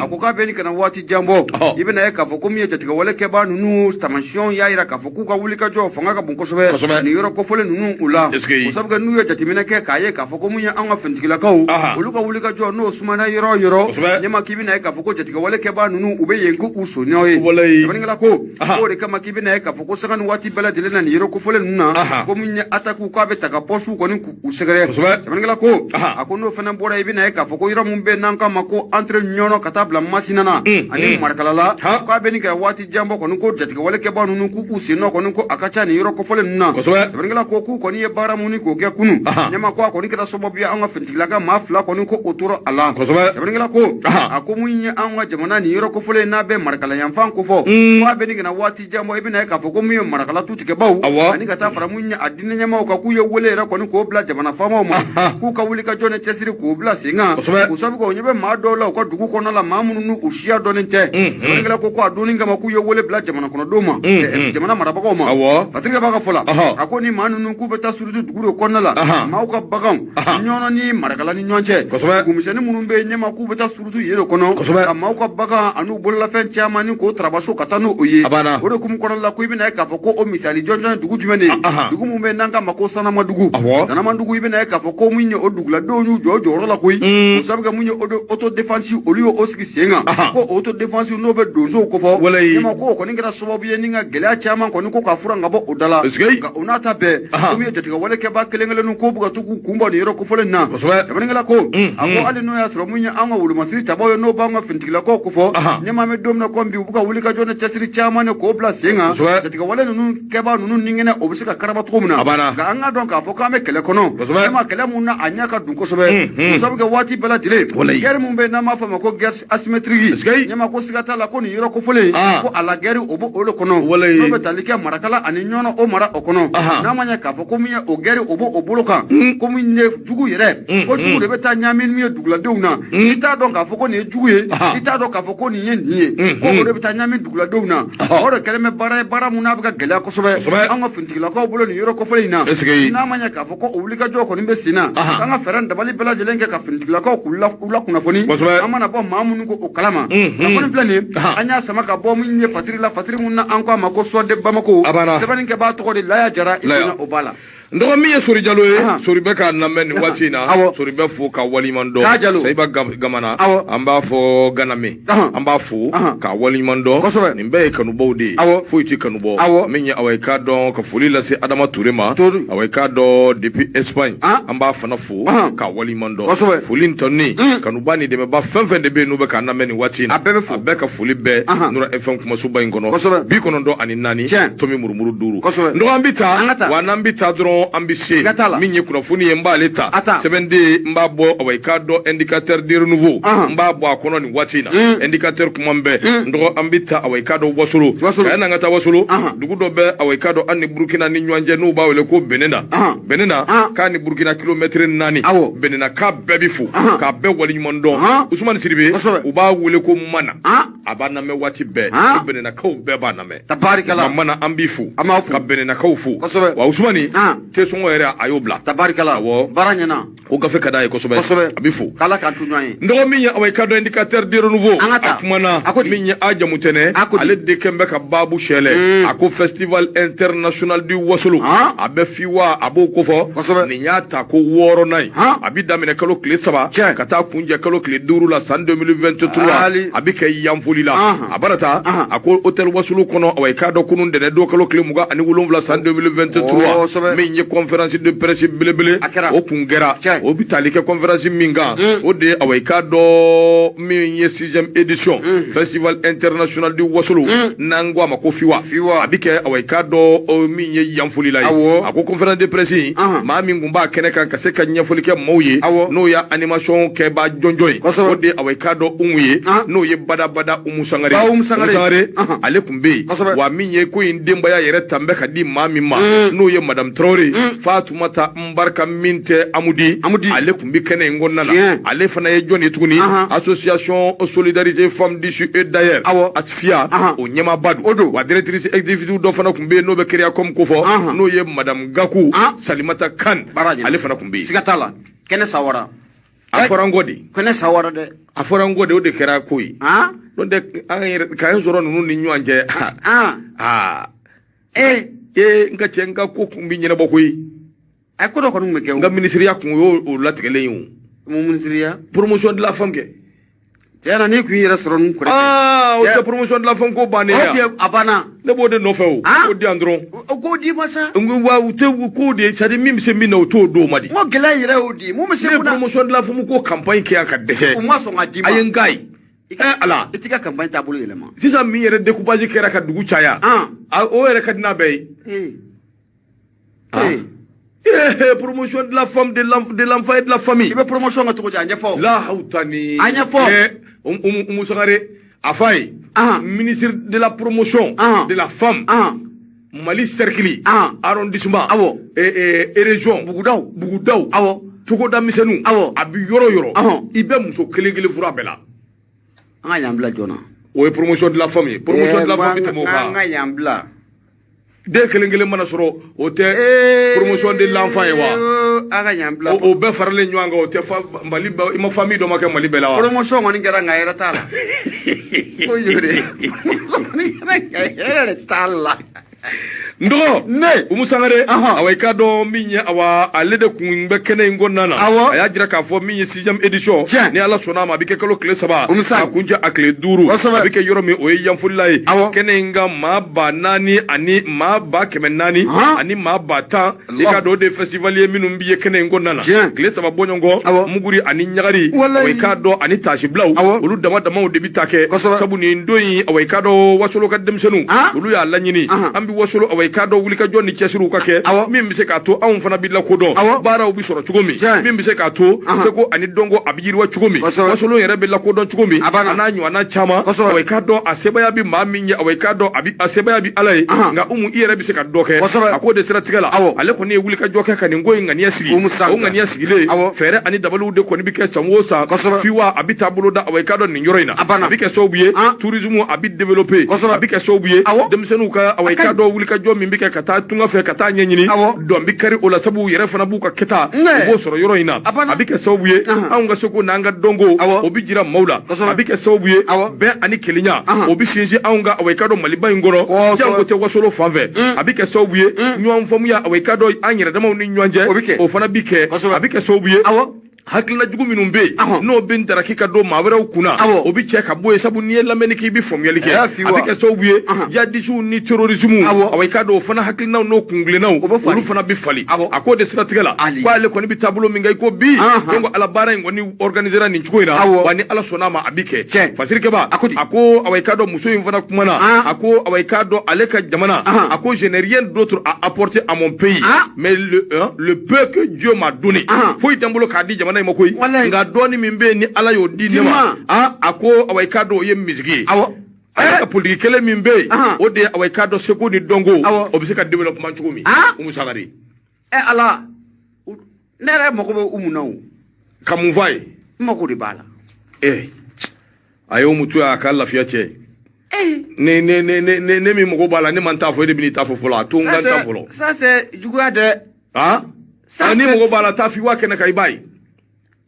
B: a ko k'a bɛ nin kana waati jan bɔ i bɛna ye k'a fɔ ko min ye jatigɛwale kɛbaa ninnu taamasiyɛnw y'a yira k'a fɔ k'u ka wulikajɔ fanga ka bon kosɛbɛ nin yɔrɔ kofɔlen ninnu u la o sabu kɛ n'u ye jateminɛ kɛ k'a ye k'a fɔ ko mun ye anw ka finitigilakaw olu ka wulikajɔ n'o sumana yɔrɔ o yɔrɔ ɲɛma k'i bɛna ye k'a fɔ ko jatigɛwale kɛbaa ninnu u bɛ yen k'u soniyaw ye sɛbɛnnikɛla ko o de kama k'i bɛna ye k'a fɔ ko sanga ni waati bɛɛ lajɛlen na nin yɔrɔ kofɔlen ninnu na ko mun ye atakiw k'a bɛ ta ka pɔsiw kɔni k'u sɛgɛrɛ sɛbɛnnikɛla ko a ko n'o fana bɔra i bɛna ye k'a fɔ ko yɔrɔ mun bɛ n'an k'a ma ko entre Ɲɔnɔ ka taa bila Masina na ani Marikala la k'a bɛ nin kɛ waati jan bɔ kɔni ko jatigɛwale kɛbaa ninnu k'u sen nɔ kɔni ko a ka ca nin yɔrɔ kofɔlen ninnu na sɛbɛnnikɛla ko k'u kɔni ye baara mun k'o kɛ kunun ɲɛma ko a kɔni kɛra sababu ye an ka finitigilaka maa 2 kɔni ko o tora a la sɛbɛnnikɛla ko a ko mun ye an ka jamana nin yɔrɔ kofɔlen n'a bɛ Marikala yanfan kofɔ ko a bɛ nin kana waati jan bɔ i bɛna ye k'a fɔ ko mun ye Marakala tutigɛbaw ani ka taa fara mun ye a diinɛ ɲɛmaaw kan k'u ye wele yɛrɛ kɔni k'o bila jamana faamaw ma k'u ka wuli ka jɔ ni cɛsiri k'o bila sen kan o sabu kɛ o ɲɛ bɛ maa dɔw la u ka dugu kɔnɔna la maa minnu n'u siya dɔnnen tɛ sɛbɛnnikɛla ko a donni kama k'u ye wele bila jamana kɔnɔdenw ma jamana marabagaw ma Patrick b'a ka fɔ la a ko ni maa ninnu k'u bɛ taa surutu dugu de kɔnɔna la maaw ka baganw Ɲɔnɔ ni Marakala ni ɲɔgɔn cɛ dugumisɛnnin minnu bɛ yen ɲɛma k'u bɛ taa surutu yen de kɔnɔ ka maaw ka bagan an'u bololafɛn caman ni k'o tarabaso ka taa n'o ye o de hukumu kɔnɔna la ko i bɛna ye k'a fɔ ko o misali jɔnjɔn ye dugu jumɛn de ye dugu min bɛ n'an k'a ma ko Sanamadugu Sanamadugu i bɛna ye k'a fɔ ko mun ye o duguladenw y'u jɔ jɔyɔrɔ la koyi o sabu kɛ mun ye auto défense olu y'o sigi sen kan ko auto défense n'o bɛ donsow kofɔ ɲɛma ko o kɔni kɛra sababu ye ni ka gɛlɛya caman kɔni ko ka furan ka bɔ o da la nka o n'a ta bɛɛ ko min ye jatigɛwale kɛbaa kelen kelenninw k'o bɛ ka to k'u kun bɔ nin yɔrɔ kofɔlen na sɛbɛnnikɛla ko a ko hali n'o y'a sɔrɔ mun ye an ka wolomasiri tabaw ye n'o b'an ka finitigilakaw kofɔ ɲɛma bɛ don min na komi bi u bɛ ka wuli ka jɔ ni cɛsiri caman de k'o bila sen kan jatigɛwale ninnu kɛbaa ninnu ni kɛnɛ o bɛ se ka karaba cogo min na nka an k'a dɔn k'a fɔ k'an bɛ kɛlɛ kɔnɔ ɲɛma kɛlɛ mun na a ɲɛ ka dun kosɛbɛ o sabu kɛ waati bɛɛ lajɛlen guerre mun bɛ yen n'an b'a fɔ a ma ko guerre asymétrique ɲɛma ko siga t'a la ko nin yɔrɔ kofɔlen ko a la guerre o b'o o de kɔnɔ n'o bɛ tali kɛ Marakala ani Ɲɔnɔ o mara o kɔnɔ n'a ma ɲɛ k'a fɔ ko min ye o guerre o b'o o bolo kan ko min ye jugu yɛrɛ ko jugu de bɛ taa ɲaami min ye duguladenw na i t'a dɔn k'a fɔ ko nin ye jugu ye i t'a dɔn k'a fɔ ko nin ye nin ye ko o de bɛ taa ɲaami duguladenw na o de kɛlen bɛ baara ye baara mun n'a bɛ ka gɛlɛya kosɛbɛ an ka finitigilakaw bolo nin yɔrɔ kofɔlen in na n'a ma ɲɛ k'a fɔ ko o wulikajɔ kɔni bɛ sen na k'an ka fɛɛrɛ dabali bɛɛ lajɛlen kɛ ka finitigilakaw k'u lakunnafoni an mana bɔ maa minnu ko o kalama kunnafoni filɛ nin ye an y'a sama ka bɔ min ye Fasiri la Fasiri mun na an ko a ma ko Soir de Bamako sɛbɛnnikɛbaa tɔgɔ de Laya Jara i o b'a la.
A: N dɔgɔ min ye Sori Jalo ye Sori bɛ k'a lamɛn nin waati in na Sori bɛ fo ka waleɲuman dɔn Sayiba Gamana an b'a fɔ Ganame an b'a fo ka waleɲuman dɔn nin bɛɛ ye kanubaw de ye foyi tɛ kanubɔ min ye awa i k'a dɔn ka foli lase Adama Ture ma awa i k'a dɔn depuis Espagne an b'a fana fo ka waleɲuman dɔn foli in tɔni kanuba ni dɛmɛba fɛn fɛn de bɛ yen n'u bɛ k'an lamɛn nin waati in na a bɛɛ ka foli bɛɛ Nura FM kumasoba in kɔnɔ 94 tomi murumuru 5 n dɔgɔ an bɛ taa wa n'an bɛ taa dɔrɔn an bɛ se min ye kunnafoni ye n b'ale ta sɛbɛnden n b'a bɔ awa i k'a dɔn indicateur de renouveau n b'a bɔ a kɔnɔ nin waati in na indicateur kuma bɛɛ n dɔgɔ an bɛ taa awa i k'a dɔn Wasolo ka yanni an ka taa Wasolo dugu dɔ bɛ awa i k'a dɔn an ni Burukina ni ɲɔgɔn cɛ n'u b'a wele ko Benena Benena k'a ni Burukina kilomɛtiri 4 Benena k'a bɛɛ bɛ fo k'a bɛɛ waleɲuman dɔn Usumani Sidibe u b'a wele ko Mana a b'a lamɛn waati bɛɛ ko Benenakaw bɛɛ b'a lamɛn
B: tabarikala
A: Mana an b'i fo ka Benenakaw fo wa Usumani Tesɔngɔ yɛrɛ a y'o bila.
B: Tabarikala.
A: Awɔ.
B: Baara ɲɛna.
A: O gafe ka d'a ye kosɛbɛ.
B: Kosɛbɛ.
A: A bɛ fo.
B: K'Ala k'an to ɲɔgɔn ye.
A: N dɔgɔ min ye awa i ka dɔn indicateur de renouveau.
B: An ka taa.
A: A kumana.
B: A ko di?
A: Min ye a jamutɛnɛ.
B: A ko di?
A: Ale de kɛn bɛ ka baabu sɛlɛ. A ko festival international du Wasolo. A bɛ FIWA a b'o kofɔ.
B: Kosɛbɛ.
A: Nin y'a ta ko 6nan ye.
B: Han.
A: A bɛ daminɛ kalo tile 3.
B: Tiɲɛ.
A: Ka taa kunjɛ kalo tile 5 la san 2023.
B: Ali.
A: A bɛ kɛ Yanfoli la.
B: Anhan.
A: A bara taa.
B: Anhan.
A: A ko hôtel Wasolo kɔnɔ awa i k'a dɔn kunun dɛnɛ don kalo tile 27 san 2023.
B: Kosɛbɛ.
A: Min ye conférence de presse belebele.
B: A kɛra.
A: O kun kɛra.
B: Tiɲɛ.
A: O bɛ tali kɛ conférence min kan. O de ye awa i k'a dɔn min ye 6e édition. Festival international du Wasolo. N'an ko a ma ko FIWA.
B: FIWA.
A: A bɛ kɛ awa i k'a dɔn min ye Yanfoli la ye.
B: Awɔ.
A: A ko conférence de presse in.
B: Anhan.
A: Maa min kun b'a kɛnɛ kan ka se ka ɲɛfɔli kɛ maaw ye.
B: Awɔ.
A: N'o ye animation kɛba jɔnjɔn ye.
B: Kosɛbɛ.
A: O de ye awa i k'a dɔn Umu ye.
B: Anhan.
A: N'o ye Badabada Umu Sangare.
B: Ba Umu Sangare. Anhan.
A: Ale kun bɛ yen.
B: Kosɛbɛ.
A: Wa min ye ko in denbaya yɛrɛ tan bɛ ka di maa min ma. N'o ye Madame Traoré. Fatoumata Nbarka min tɛ Amudi.
B: Amudi.
A: Ale kun bɛ kɛnɛ in kɔnɔna na.
B: Tiɲɛ.
A: Ale fana ye jɔn ye tuguni.
B: Anhan.
A: Association Solidarité Femmes d'ici et d'ailleurs.
B: Awɔ.
A: ASFIA.
B: Anhan.
A: O ɲɛmaaba don.
B: O don.
A: Wa directrice exécutive dɔ fana kun bɛ yen n'o bɛ Créacom kofɔ.
B: Anhan.
A: N'o ye Madame Gakou.
B: An.
A: Salimata Kane.
B: Baara ɲɛna.
A: Ale fana kun bɛ yen.
B: Siga t'a la. Kɛnɛ sawara.
A: A fɔra n kɔ de.
B: Kɛnɛ sawara dɛ.
A: A fɔra n kɔ de o de kɛra ko ye.
B: Han.
A: N'o tɛ an yɛrɛ k'an sɔrɔ ninnu ni ɲɔgɔn cɛ.
B: Han.
A: Aa.
B: Ee.
A: Ee n ka cɛ n ka ko kun bɛ ɲɛnabɔ koyi.
B: A ko dɔ kɔni tun bɛ kɛ o.
A: N ka minisiriya kun y'o latigɛlen ye o.
B: Mun minisiriya?
A: Promotion de la femme kɛ.
B: Tiɲɛ na n'i kun y'i yɛrɛ sɔrɔ ninnu kɛrɛfɛ.
A: Aa o tɛ promotion de la femme ko bannen
B: O
A: ye.
B: kɛ a banna.
A: Ne b'o de nɔfɛ o.
B: Han?
A: O di yan dɔrɔn.
B: O k'o d'i ma sa.
A: N ko wa u tɛ ko de c'est à dire min bɛ se min na o t'o d'o ma de.
B: N ko gɛlɛya in yɛrɛ y'o di. Mun bɛ se
A: Ne ye
B: mun na?
A: promotion de la femme ko campagne kɛ yan ka dɛsɛ.
B: U ma sɔn ka d'i ma.
A: A ye n k'a ye. Ɛ Ala.
B: I t'i ka campagne taabolo yɛlɛma.
A: Sisan min yɛrɛ découpage kɛra ka dugu caya.
B: Han.
A: O yɛrɛ ka di n'a bɛɛ ye.
B: Ee.
A: Ah.
B: Ee.
A: Eh, promotion de la femme, de l'enfant et de la famille.
B: I bɛ promotion kɛ cogo di? A ɲɛfɔ.
A: La hawtani.
B: A ɲɛfɔ.
A: Eh, Oumou Sangare, a f'a ye.
B: Ahan.
A: Ministre de la promotion
B: Ahan.
A: de la femme.
B: Ahan.
A: Mali cercle.
B: Ahan.
A: Arrondissement.
B: Awɔ.
A: Eh, eh, région.
B: Bugudaw.
A: Bugudaw.
B: Awɔ.
A: Togoda misɛnninw.
B: Awɔ.
A: A bi yɔrɔ yɔrɔ.
B: Ahan.
A: I bɛ muso kelen kelen furu a bɛɛ la.
B: An ka yan bila joona.
A: O ye promotion de la femme ye. Promotion de la femme bɛ tɛmɛ o
B: An
A: kan.
B: ka yan bila.
A: Den kelen kelen mana sɔrɔ o tɛ promotion de l'enfant ye wa.
B: An ka yan bila.
A: O bɛɛ faralen ɲɔgɔn kan o tɛ fa Mali bɛɛ i ma famille dɔ ma kɛ Mali bɛɛ la wa.
B: Promotion kɔni kɛra nka hɛrɛ t'a la. Ko yore. Promotion kɔni kɛra nka hɛrɛ de t'a la.
A: N dɔgɔ
B: Ne.
A: Oumou Sangare
B: Ahan.
A: awa i k'a dɔn min ye awa ale de kun bɛ kɛnɛ in kɔnɔna na.
B: Awɔ.
A: A y'a jira k'a fɔ min ye 6e édition.
B: Tiɲɛ.
A: Ni Ala sɔnna a ma a bɛ kɛ kalo tile 3.
B: Oumou Sangare.
A: A kun cɛ a tile 5.
B: Kosɛbɛ.
A: A bɛ kɛ yɔrɔ min o ye Yanfolila ye.
B: Awɔ.
A: Kɛnɛ in kan maa 4000 ani maa 400
B: Han.
A: ani maa 10,000. I k'a dɔn o de ye festival ye minnu bɛ ye kɛnɛ in kɔnɔna na.
B: Tiɲɛ.
A: Tile 3 bɔɲɔgɔnkɔ.
B: Awɔ.
A: Muguri ani ɲagari.
B: Walayi.
A: Awa i k'a dɔn ani taasibilaw.
B: Awɔ.
A: Olu dama damaw de bɛ taa kɛ.
B: Kosɛbɛ.
A: Sabu nin don in awa i k'a dɔn Wasolo ka denmisɛnninw.
B: Han.
A: Olu y'a laɲini.
B: Ahan.
A: An bɛ Wasolo awa i k'a dɔn wulikajɔ ni cɛsiriw ka kɛ.
B: Awɔ.
A: Min bɛ se k'a to anw fana bɛ lakodɔn.
B: Awɔ.
A: Baaraw bɛ sɔrɔ cogo min.
B: Tiɲɛ.
A: Min bɛ se k'a to
B: Ahan.
A: seko ani dɔnko a bɛ yiriwa cogo min.
B: Kosɛbɛ.
A: Wasolo yɛrɛ bɛ lakodɔn cogo min.
B: A banna.
A: A n'a ɲɔgɔnna caman.
B: Kosɛbɛ.
A: Awa i k'a dɔn a sebaaya bɛ maa min ye awa i k'a dɔn a bɛ a sebaaya bɛ Ala ye.
B: Ahan.
A: Nka Umu i yɛrɛ bɛ se ka dɔ kɛ.
B: Kosɛbɛ.
A: A k'o de siratigɛ la.
B: Awɔ.
A: Ale kɔni ye wulikajɔ kɛ ka nin ko in ŋaniya sigi.
B: Oumou Sangare.
A: O ŋaniya sigilen.
B: Awɔ.
A: Fɛɛrɛ ani dabaliw de kɔni bɛ kɛ san o san.
B: Kosɛbɛ.
A: FIWA a bɛ taa bolo da awa i k'a dɔn nin yɔrɔ in na.
B: A banna.
A: A bɛ kɛ sababu ye.
B: Han.
A: Tourisme a bɛ développer.
B: Kosɛbɛ.
A: A bɛ kɛ sababu ye.
B: Awɔ.
A: Denmisɛnninw ka awa i
B: A ka
A: k'a
B: ɲi.
A: dɔn wulikajɔ min bɛ kɛ ka taa tunga fɛ ka taa ɲɛɲini.
B: Awɔ.
A: Dɔn bɛ kari o la sabu u yɛrɛ fana b'u ka kɛta.
B: Nɛ.
A: U b'o sɔrɔ yɔrɔ in na.
B: A banna.
A: A bɛ kɛ sababu ye.
B: Ahan.
A: Anw ka seko n'an ka dɔnko.
B: Awɔ.
A: O bɛ jira maaw la.
B: Kosɛbɛ.
A: A bɛ kɛ sababu ye.
B: Awɔ.
A: Bɛn ani kelenya.
B: Ahan.
A: O bɛ sinsin anw ka awa i k'a dɔn Maliba in kɔnɔ.
B: Kosɛbɛ.
A: Jango tɛ Wasolo fan fɛ. A bɛ kɛ sababu ye. Ɲɔgɔn faamuya awa i k'a dɔn an yɛrɛ damaw ni ɲɔgɔn cɛ.
B: O bɛ kɛ.
A: O fana bɛ kɛ.
B: Kosɛbɛ.
A: A bɛ kɛ sababu ye.
B: Awɔ.
A: Hakilina jugu minnu bɛ yen
B: Ahɔn.
A: n'o bɛ daraki ka don maa wɛrɛw kunna
B: Awɔ.
A: o bɛ cɛ ka bɔ yen sabu n'i ye lamɛnni kɛ i bɛ faamuyali kɛ
B: Ɛɛ,
A: a
B: fiwa.
A: bɛ kɛ sababu ye
B: Ahan.
A: jihadisiw ni terrorisme
B: Awɔ.
A: awa i k'a dɔn o fana hakilinaw n'o kunkilennaw
B: O bɛ falen.
A: olu fana bɛ falen
B: Awɔ.
A: a k'o de siratigɛ la
B: Ali.
A: k'ale kɔni bɛ taabolo min kan i ko bi
B: Ahan.
A: donc ala baara in kɔni organisera nin cogo in na
B: Awɔ.
A: wa ni Ala sɔnna a ma a bɛ kɛ
B: Tiɲɛ.
A: Fasirikɛba
B: A ko di?
A: a ko awa i k'a dɔn muso in fana kumana
B: Han.
A: a ko awa i k'a dɔn ale ka jamana
B: Ahan.
A: a ko je n'ai rien d'autre à apporter à mon pays
B: Han.
A: mais le peu que Dieu m'a donné
B: Ahan.
A: foyi tɛ n bolo k'a di jamana in ma koyi
B: Walayi.
A: nka dɔɔni min bɛ yen ni Ala y'o di ne ma
B: Juma.
A: a ko awa i k'a dɔn o ye misigi ye
B: Awɔ.
A: ale ka politiki kelen min bɛ yen
B: Ahan.
A: o de ye awa i k'a dɔn seko ni dɔnko
B: Awɔ.
A: o bɛ se ka développement cogo min
B: Han.
A: Oumou Sangare
B: Ɛ Ala. Ne yɛrɛ mago bɛ Umu na o.
A: ka mun f'a ye
B: N mago de b'a la.
A: eh a ye Oumou to yen a ka lafiya cɛ
B: Ee.
A: ne ne ne ne ne ne min mago b'a la ne man t'a fɔ e de bɛ n'i ta fɔ fɔlɔ a to n ka n ta fɔlɔ
B: Ça c'est juguya dɛ.
A: Ah ni mɔgɔ b'a la taa fiwa kɛnɛ kan i b'a ye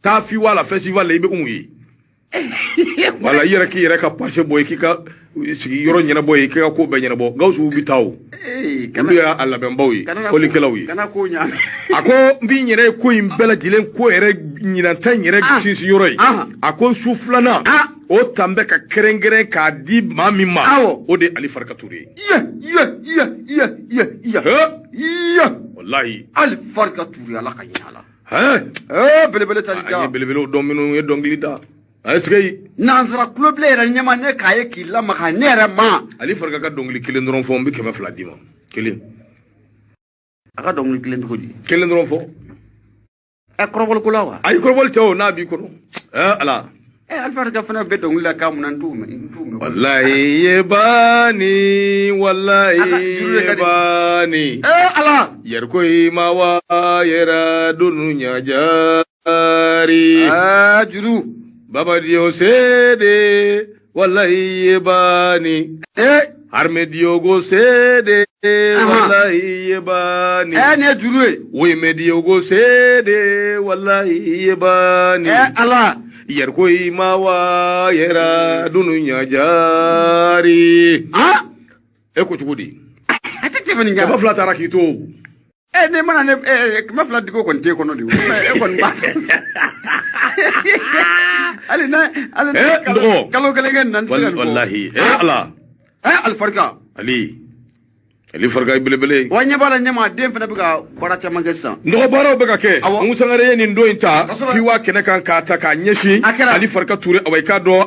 A: taa fiwa la festival la i bɛ Umu ye wala i yɛrɛ k'i yɛrɛ ka passé bɔ i k'i ka sigi yɔrɔ ɲɛnabɔ ye k'i ka ko bɛɛ ɲɛnabɔ Gawusu bɛ taa o olu y'a labɛnbaw ye fɔlikɛlaw ye a ko n b'i yɛrɛ ye ko in bɛɛ lajɛlen ko yɛrɛ ɲinanta in yɛrɛ sinsin yɔrɔ ye a ko su filanan o tan bɛ ka kɛrɛnkɛrɛn k'a di maa min ma o de ye Ali Farka Touré ye walahi
B: Ali Farka Touré ala ka ɲɛ ala belebele tali da an
A: ye belebelew dɔn minnu ye dɔnkili da est-ce que
B: nansara kulobilen yɛrɛ ɲɛma ne k'a ye k'i lamaga ne yɛrɛ ma
A: Ali Farka ka dɔnkili kelen dɔrɔn fɔ n bɛ 200 d'i ma kelen
B: a ka dɔnkili kelen cogo di
A: kelen dɔrɔn fɔ
B: kɔrɔbɔli ko la wa
A: ayi kɔrɔbɔli tɛ o n'a b'i kɔnɔ ala
B: Ali Farka fana bɛ dɔnkili la k'a mun na n t'o mɛn
A: walahi ye baani walahi ye baani
B: ala
A: yɛrɛkoyi ma wa yɛrɛ dunu ɲajari
B: juru
A: Baba Dio sede wallahi ye baani Armé Diogo sede wallahi ye baani
B: nin ye juru ye
A: Weme Diogo sede wallahi ye baani
B: ala
A: yɛrɛkoyi ma wa yɛrɛ dunu ɲajari e ko cogo di
B: a tɛ tɛmɛ nin kan
A: 200 taara k'i to
B: ne mana ne 200 digo kɔni t'e kɔnɔ de e kɔni b'a hali n'a hali kalo kelen kɛ nan tɛ se ka nin fɔ
A: walahi ala
B: Ali Farka
A: Ali Farka i belebele
B: wa ɲɛ b'a la ɲɛma den fana bɛ ka baara caman kɛ sisan
A: nɔgɔ baaraw bɛ ka kɛ Umu Sangare ye nin don in ta fiwa kɛnɛ kan k'a ta k'a ɲɛsin Ali Farka Touré awa i k'a dɔn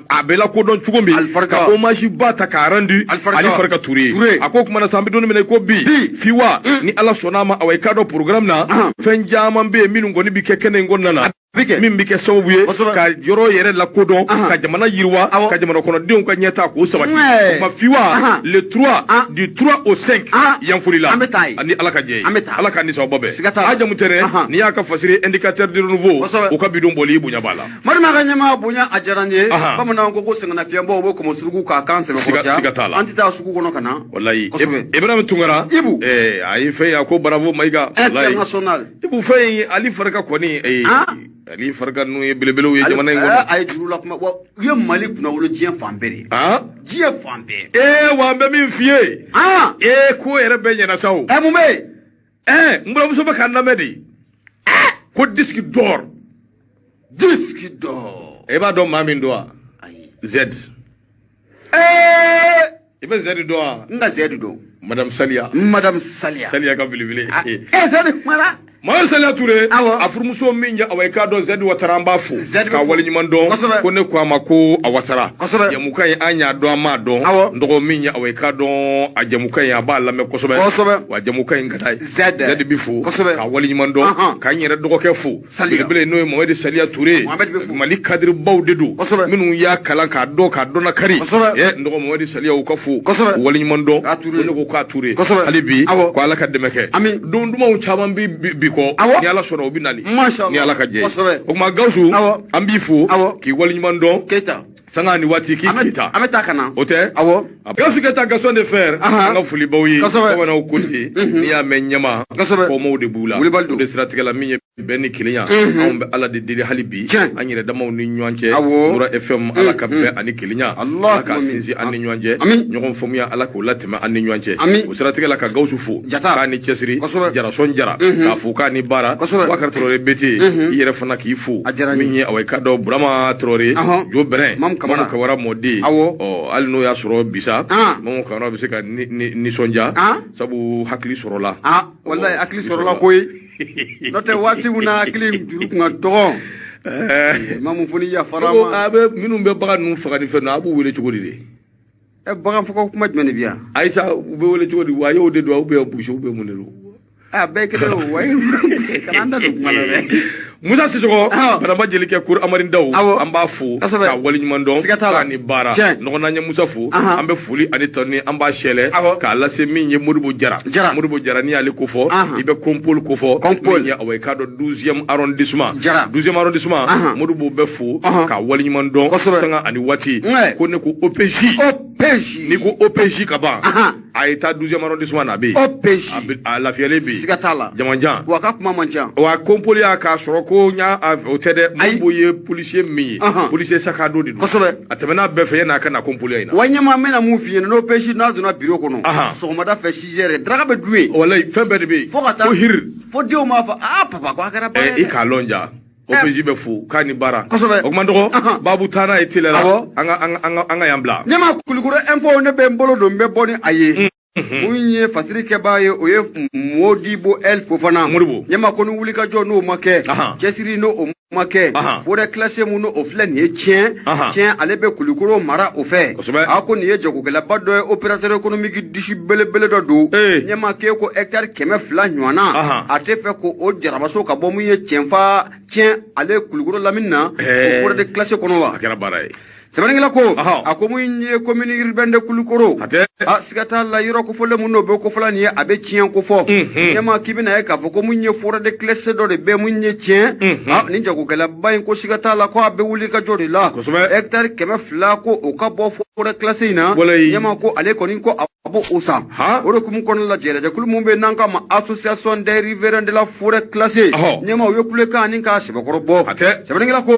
A: a bɛ lakodɔn cogo min ka hommage ba ta k'a rendu Ali Farka Touré a ko kuma na sa an bɛ don min na i ko bi fiwa ni Ala sɔnna a ma awa i k'a dɔn programme na fɛn caman bɛ yen minnu kɔni bɛ kɛ kɛnɛ in kɔnɔna na min bɛ kɛ sababu ye ka yɔrɔ yɛrɛ lakodɔn ka jamana yiriwa ka jamana kɔnɔdenw ka ɲɛtaa k'o sabati o tuma fiwa le 3 du 3 au 5 Yanfolila ani Ala ka jɛ ye Ala ka nisɔnba bɛɛ a jamu tɛ dɛ n'i y'a ka fasiri indicateur de renouveau o ka bidon bɔli i bonya b'a la
B: Marima ka ɲɛmaa bonya a diyara n ye bamananw ko sɛgɛnnafiɲɛbɔw bɛ kɔmɔ suruku k'a kan sɛbɛkɔrɔ
A: siga t'a la
B: an tɛ taa sugu kɔnɔ ka na
A: walayi Ibrahim Tunkara
B: Ibu
A: a ye fɛn ye a ko bravo Mayiga
B: international
A: Ibu fɛn in Ali Farka kɔni Ali Farka ninnu ye belebelew ye jamana in kɔnɔ
B: a ye juru la kuma wa u ye Mali kunnawolo diɲɛ fan bɛɛ de diɲɛ fan
A: bɛɛ wa an bɛ min f'i ye ko yɛrɛ bɛɛ ɲɛna sa o
B: mun bɛ
A: yen n buramuso bɛ k'an lamɛn de ko disque d'or
B: disque d'or
A: e b'a dɔn maa min don wa Z i bɛ Z dɔn wa
B: n ka Z dɔn
A: Madame Salia
B: Madame Salia
A: Salia ka belebele
B: Z kumara
A: Mamadu Salia Touré a furumuso min ye awa i k'a dɔn Zedi Watara an b'a fo k'a waleɲuman dɔn ko ne ko a ma ko a Watara jamukan in an y'a dɔn an m'a dɔn n dɔgɔ min ye awa i k'a dɔn a jamukan in a b'a lamɛn kosɛbɛ wa jamukan in ka d'a ye Zedi bi fo k'a waleɲuman dɔn k'an yɛrɛ dɔgɔkɛ fo belebele n'o ye Mamadu Salia Touré Mali kadiribaw de don minnu y'a kalan k'a dɔn k'a dɔn lakari n dɔgɔ Mamadu Salia u ka fo waleɲuman dɔn ko ne ko k'a Touré hali bi ko Ala ka dɛmɛ kɛ don dumanw caman bi bi kɔ ni Ala sɔnna o bɛ nali ni Ala ka jɛ o tuma Gawusu an b'i fo k'i waleɲuman dɔn sanga ni waati k'i Keyita
B: an bɛ taa ka na
A: o tɛ Gawusu Keyita Gaston de Fer an ka folibaw ye bamananw ko ten n'i y'a mɛn ɲɛma kɔmaw de b'u la o de siratigɛ la min ye bɛn ni kelenya anw bɛ Ala de deli hali bi an yɛrɛ damaw ni ɲɔgɔn cɛ Mura FM Ala ka bɛn ani kelenya Ala ka sinsin an ni ɲɔgɔn cɛ ɲɔgɔn faamuya Ala k'o latɛmɛ an ni ɲɔgɔn cɛ o siratigɛ la ka Gawusu fo k'a ni cɛsiri Jarasɔn Jara k'a fo k'a ni baara Bakari Traoré BT i yɛrɛ fana k'i fo min ye awa i k'a dɔn Burama Traoré Jo Bɛrɛn Mamu Kamara mɔden hali n'o y'a sɔrɔ bisa Mamu Kamara bɛ se ka nisɔndiya sabu hakili sɔrɔla
B: walayi hakili sɔrɔla koyi n'o tɛ waati min na hakili juru kun ka dɔgɔn Mamu fo ni yafara ma
A: a bɛ minnu bɛ bagan ninnu faga ni fɛn ninnu a b'u wele cogo di de
B: bagan faga kuma jumɛn de bɛ yan
A: Ayisa u bɛ wele cogo di wa y'o de don ou bien busi ou bien mun de don
B: bɛɛ kelen o wa kana an da don kuma la dɛ
A: Musa Sisoko Badamba Jelikɛ Kuru Amari Daw an b'a fo k'a waleɲuman dɔn k'a ni baara nɔgɔnna ye Musa fo an bɛ foli ani tɔni an b'a sɛlɛ k'a lase min ye Modibo Jara Modibo Jara n'i y'ale ko fɔ i bɛ Kɔnpoli ko fɔ min ye awa i k'a dɔn 12e arrondissement 12e arrondissement Modibo bɛ fo k'a waleɲuman dɔn sanga ani waati ko ne ko OPJ
B: OPJ
A: n'i ko OPJ ka ban a ye taa 12e arrondissement na a bɛ yen
B: OPJ
A: a lafiyalen bɛ yen
B: siga t'a la
A: jamanjan
B: wa ka kuma man ca
A: wa Konpoliya k'a sɔrɔ ko n y'a o tɛ dɛ Modibo ye policier min ye policier sac à dos de don
B: kosɛbɛ
A: a tɛmɛna bɛɛ fɛ yan'a ka na Konpoliya in na
B: wa ɲɛmaa n bɛna mun f'i ɲɛna n'OPJ n'a donna bureau kɔnɔ sɔgɔmada fɛ 6 heures daraka bɛ dun yen
A: walayi fɛn bɛɛ de bɛ yen
B: fo ka taa
A: fo hiri
B: fo denw b'a fɔ aa papa ko a kɛra baara ye
A: i k'a lɔn ja OPJ bɛ fo k'a ni baara
B: kosɛbɛ
A: o kuma dɔgɔ baabu taa n'a ye teliya la an ka yan bila
B: ne ma Kulukoro info ne bɛ n bolo don n bɛ bɔ ni a ye mun ye fasiri kɛbaa ye o ye Modibo El Fofana ɲɛma ko ni wulikajɔ n'o ma kɛ cɛsiri n'o o ma kɛ forêt classée mun n'o filɛ nin ye tiɲɛ ale bɛ Kulukoro mara o fɛ a ko nin ye jagokɛlaba dɔ ye opérateur économique disi belebele dɔ don ɲɛma k'e ko hectare 200 ɲɔgɔnna a tɛ fɛ ko o jarabaso ka bɔ mun ye tiɲɛfa tiɲɛ ale Kulukoro lamini na o forêt classée kɔnɔ wa
A: a kɛra baara ye
B: sɛbɛnnikɛla ko a ko mun ye commune urbaine de Kulukoro a siga t'a la yɔrɔ kofɔlen mun n'o bɛ kofɔla nin ye a bɛ tiɲɛ kofɔ ɲɛma k'i bɛna ye k'a fɔ ko mun ye forêt de classée dɔ de bɛ mun ye tiɲɛ a nin jagokɛlaba in ko siga t'a la ko a bɛ wuli ka jɔ de la hectare 200 ko o ka bɔ forêt classée in na ɲɛma ko ale kɔni ko a b'o o san o de kun kɔnɔna la jɛlɛjɛkulu mun bɛ n'an k'a ma association des riverains de la forêt classée ɲɛma u ye kulekan ani k'a sɛbɛkɔrɔ bɔ sɛbɛnnikɛla ko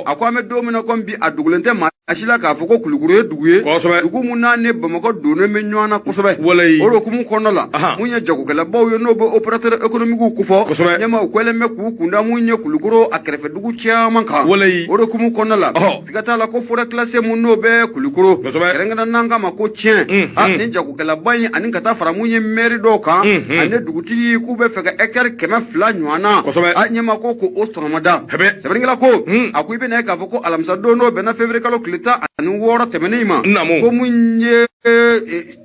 B: a ko an bɛ don min na komi bi a dogolen tɛ maa si la k'a fɔ ko Kulukoro ye dugu ye dugu mun n'a ni Bamakɔ donnen bɛ ɲɔgɔn na kosɛbɛ o de hukumu kɔnɔna la mun ye jagokɛlabaw ye n'o bɛ opérateur économique kofɔ ɲɛma u kɛlen bɛ k'u kunda mun ye Kulukoro a kɛrɛfɛ dugu caman kan o de hukumu kɔnɔna la siga t'a la ko forêt classée mun n'o bɛ Kulukoro kɛrɛnkɛrɛn n'an k'a ma ko tiɲɛ a nin jagokɛlaba in ani ka taa fara mun ye maire dɔw kan ani dugutigi k'u bɛ fɛ ka hectare 200 ɲɔgɔn na a ɲɛma ko k'o sɔrɔmada sɛbɛnnikɛla ko a ko i bɛna ye k'a fɔ ko alamisa don n'o bɛnna février kalo tile 16 tɛmɛnen ma ko mun ye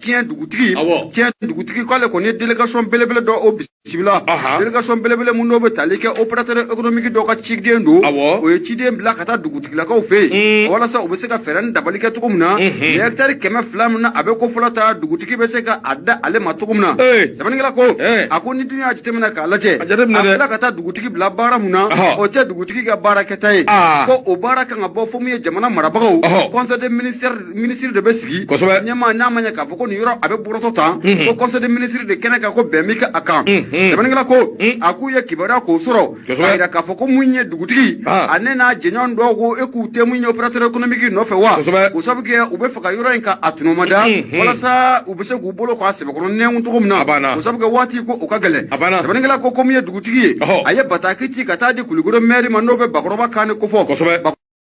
B: tiɲɛ dugutigi k'ale kɔni ye délégation belebele dɔ o bisimila délégation belebele mun n'o bɛ tali kɛ opérateur économique dɔ ka ciden don o ye ciden bila ka taa dugutigilakaw fɛ yen walasa u bɛ se ka fɛɛrɛ ni dabali kɛ cogo min na nin hectare 200 min na a bɛ ko fɔlɔ ta dugutigi bɛ se ka a da ale ma cogo min na sɛbɛnnikɛla ko a ko ni dun y'a jateminɛ k'a lajɛ a tila ka taa dugutigi bila baara mun na o tɛ dugutigi ka baara kɛta ye ko o baara kan ka bɔ fo mun ye jamana marabagaw conseil des ministres de bɛ sigi ɲɛmaa n'a ma ɲɛ k'a fɔ ko nin yɔrɔ a bɛ bɔrɔtɔ tan ko conseil des ministres de kɛnɛ kan ko bɛn bɛ kɛ a kan sɛbɛnnikɛla ko a k'u ye kibaruya k'o sɔrɔ k'a yira k'a fɔ ko mun ye dugutigi ale n'a jɛɲɔgɔn dɔw ko e k'u tɛ mun ye opérateur économique nɔfɛ wa o sabu kɛ u bɛ fɛ ka yɔrɔ in ka a tɔnɔmada walasa u bɛ se k'u bolo k'a sɛbɛkɔrɔ nɛnkun cogo min na o sabu kɛ waati ko o ka gɛlɛn sɛbɛnnikɛla ko ko mun ye dugutigi ye a ye bataki ci ka taa di Kulukoro maire ma n'o bɛ Bakɔrɔba Kane kofɔ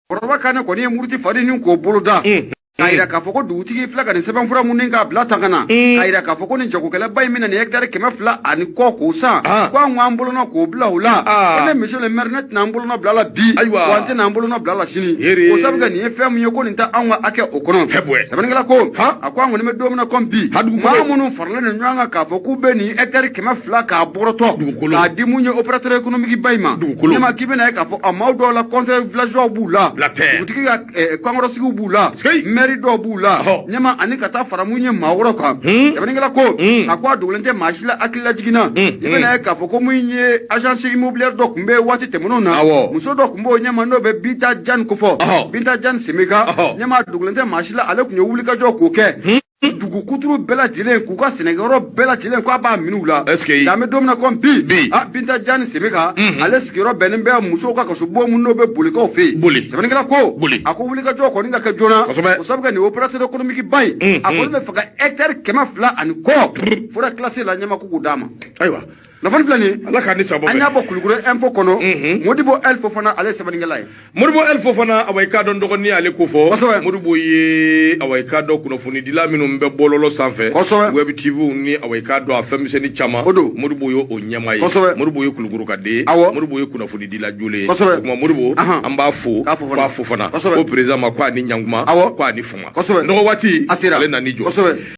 B: Bakɔrɔba Kane kɔni ye muruti faden ni k'o bolo da k'a yira k'a fɔ ko dugutigi filɛ ka nin sɛbɛnfura mun ni k'a bila tan ka na k'a yira k'a fɔ ko nin jagokɛlaba in bɛna nin hectare 200 ani kɔ k'o san ko an ko an bolonɔ k'o bila o la ko ne monsieur le maire ne tɛna an bolonɔ bila la bi wa an tɛna an bolonɔ bila la sini o sabu kɛ nin ye fɛn mun ye ko nin tɛ anw ka hakɛ o kɔnɔ sɛbɛnnikɛla ko a ko an kɔni bɛ don min na komi bi maa minnu faralen don ɲɔgɔn kan k'a fɔ k'u bɛ nin hectare 200 k'a bɔrɔtɔ k'a di mun ye opérateur économique ba in ma ɲɛma k'i bɛna ye k'a fɔ a maaw dɔw la conseil villageois b'u la dugutigi ka kankɔrɔsigiw b'u la maire dɔw b'u la ɲɛma ani ka taa fara mun ye maa wɛrɛw kan sɛbɛnnikɛla ko a ko a dogolen tɛ maa si la hakililajigin na i bɛna ye k'a fɔ ko mun ye agence immobilière dɔ tun bɛ waati tɛmɛnenw na muso dɔ tun b'o ɲɛma n'o bɛ Binta Jane kofɔ Binta Jane Semeka ɲɛma a dogolen tɛ maa si la ale tun ye wulikajɔ k'o kɛ dugu kuturu bɛɛ lajɛlen k'u ka sɛnɛkɛyɔrɔ bɛɛ lajɛlen k'a b'a minɛ u la an bɛ don min na komi bi a Binta Jane Semeka ale sigiyɔrɔ bɛnnen bɛ musow ka kasobon mun n'o bɛ Bolikaw fɛ yen sɛbɛnnikɛla ko a ko wulikajɔ kɔni ka kɛ joona o sabu kɛ nin opérateur économique ba in a kɔni bɛ fɛ ka hectare 200 ani kɔ forêt classée la ɲɛma ko k'o d'a ma
A: ayiwa
B: nafolo filɛ nin
A: ye ala k'an ni sababu
B: an y'a bɔ Kulukoro info kɔnɔ Modibo El Fofana ale ye sɛbɛnnikɛla ye
A: Modibo El Fofana awa i k'a dɔn dɔgɔnin ale ko fɔ Modibo ye awa i k'a dɔn kunnafonidila minnu bɛ bɔlɔlɔ sanfɛ web TV ni awa i k'a dɔn a fɛn misɛnnin caman Modibo ye o ɲɛmaa ye Modibo ye Kulukoro ka den ye Modibo ye kunnafonidila jolen ye o tuma Modibo an b'a fo k'a Fofana ko président ma ko a ni ɲankuma ko a ni fama nɔgɔ waati ale nana i jɔ.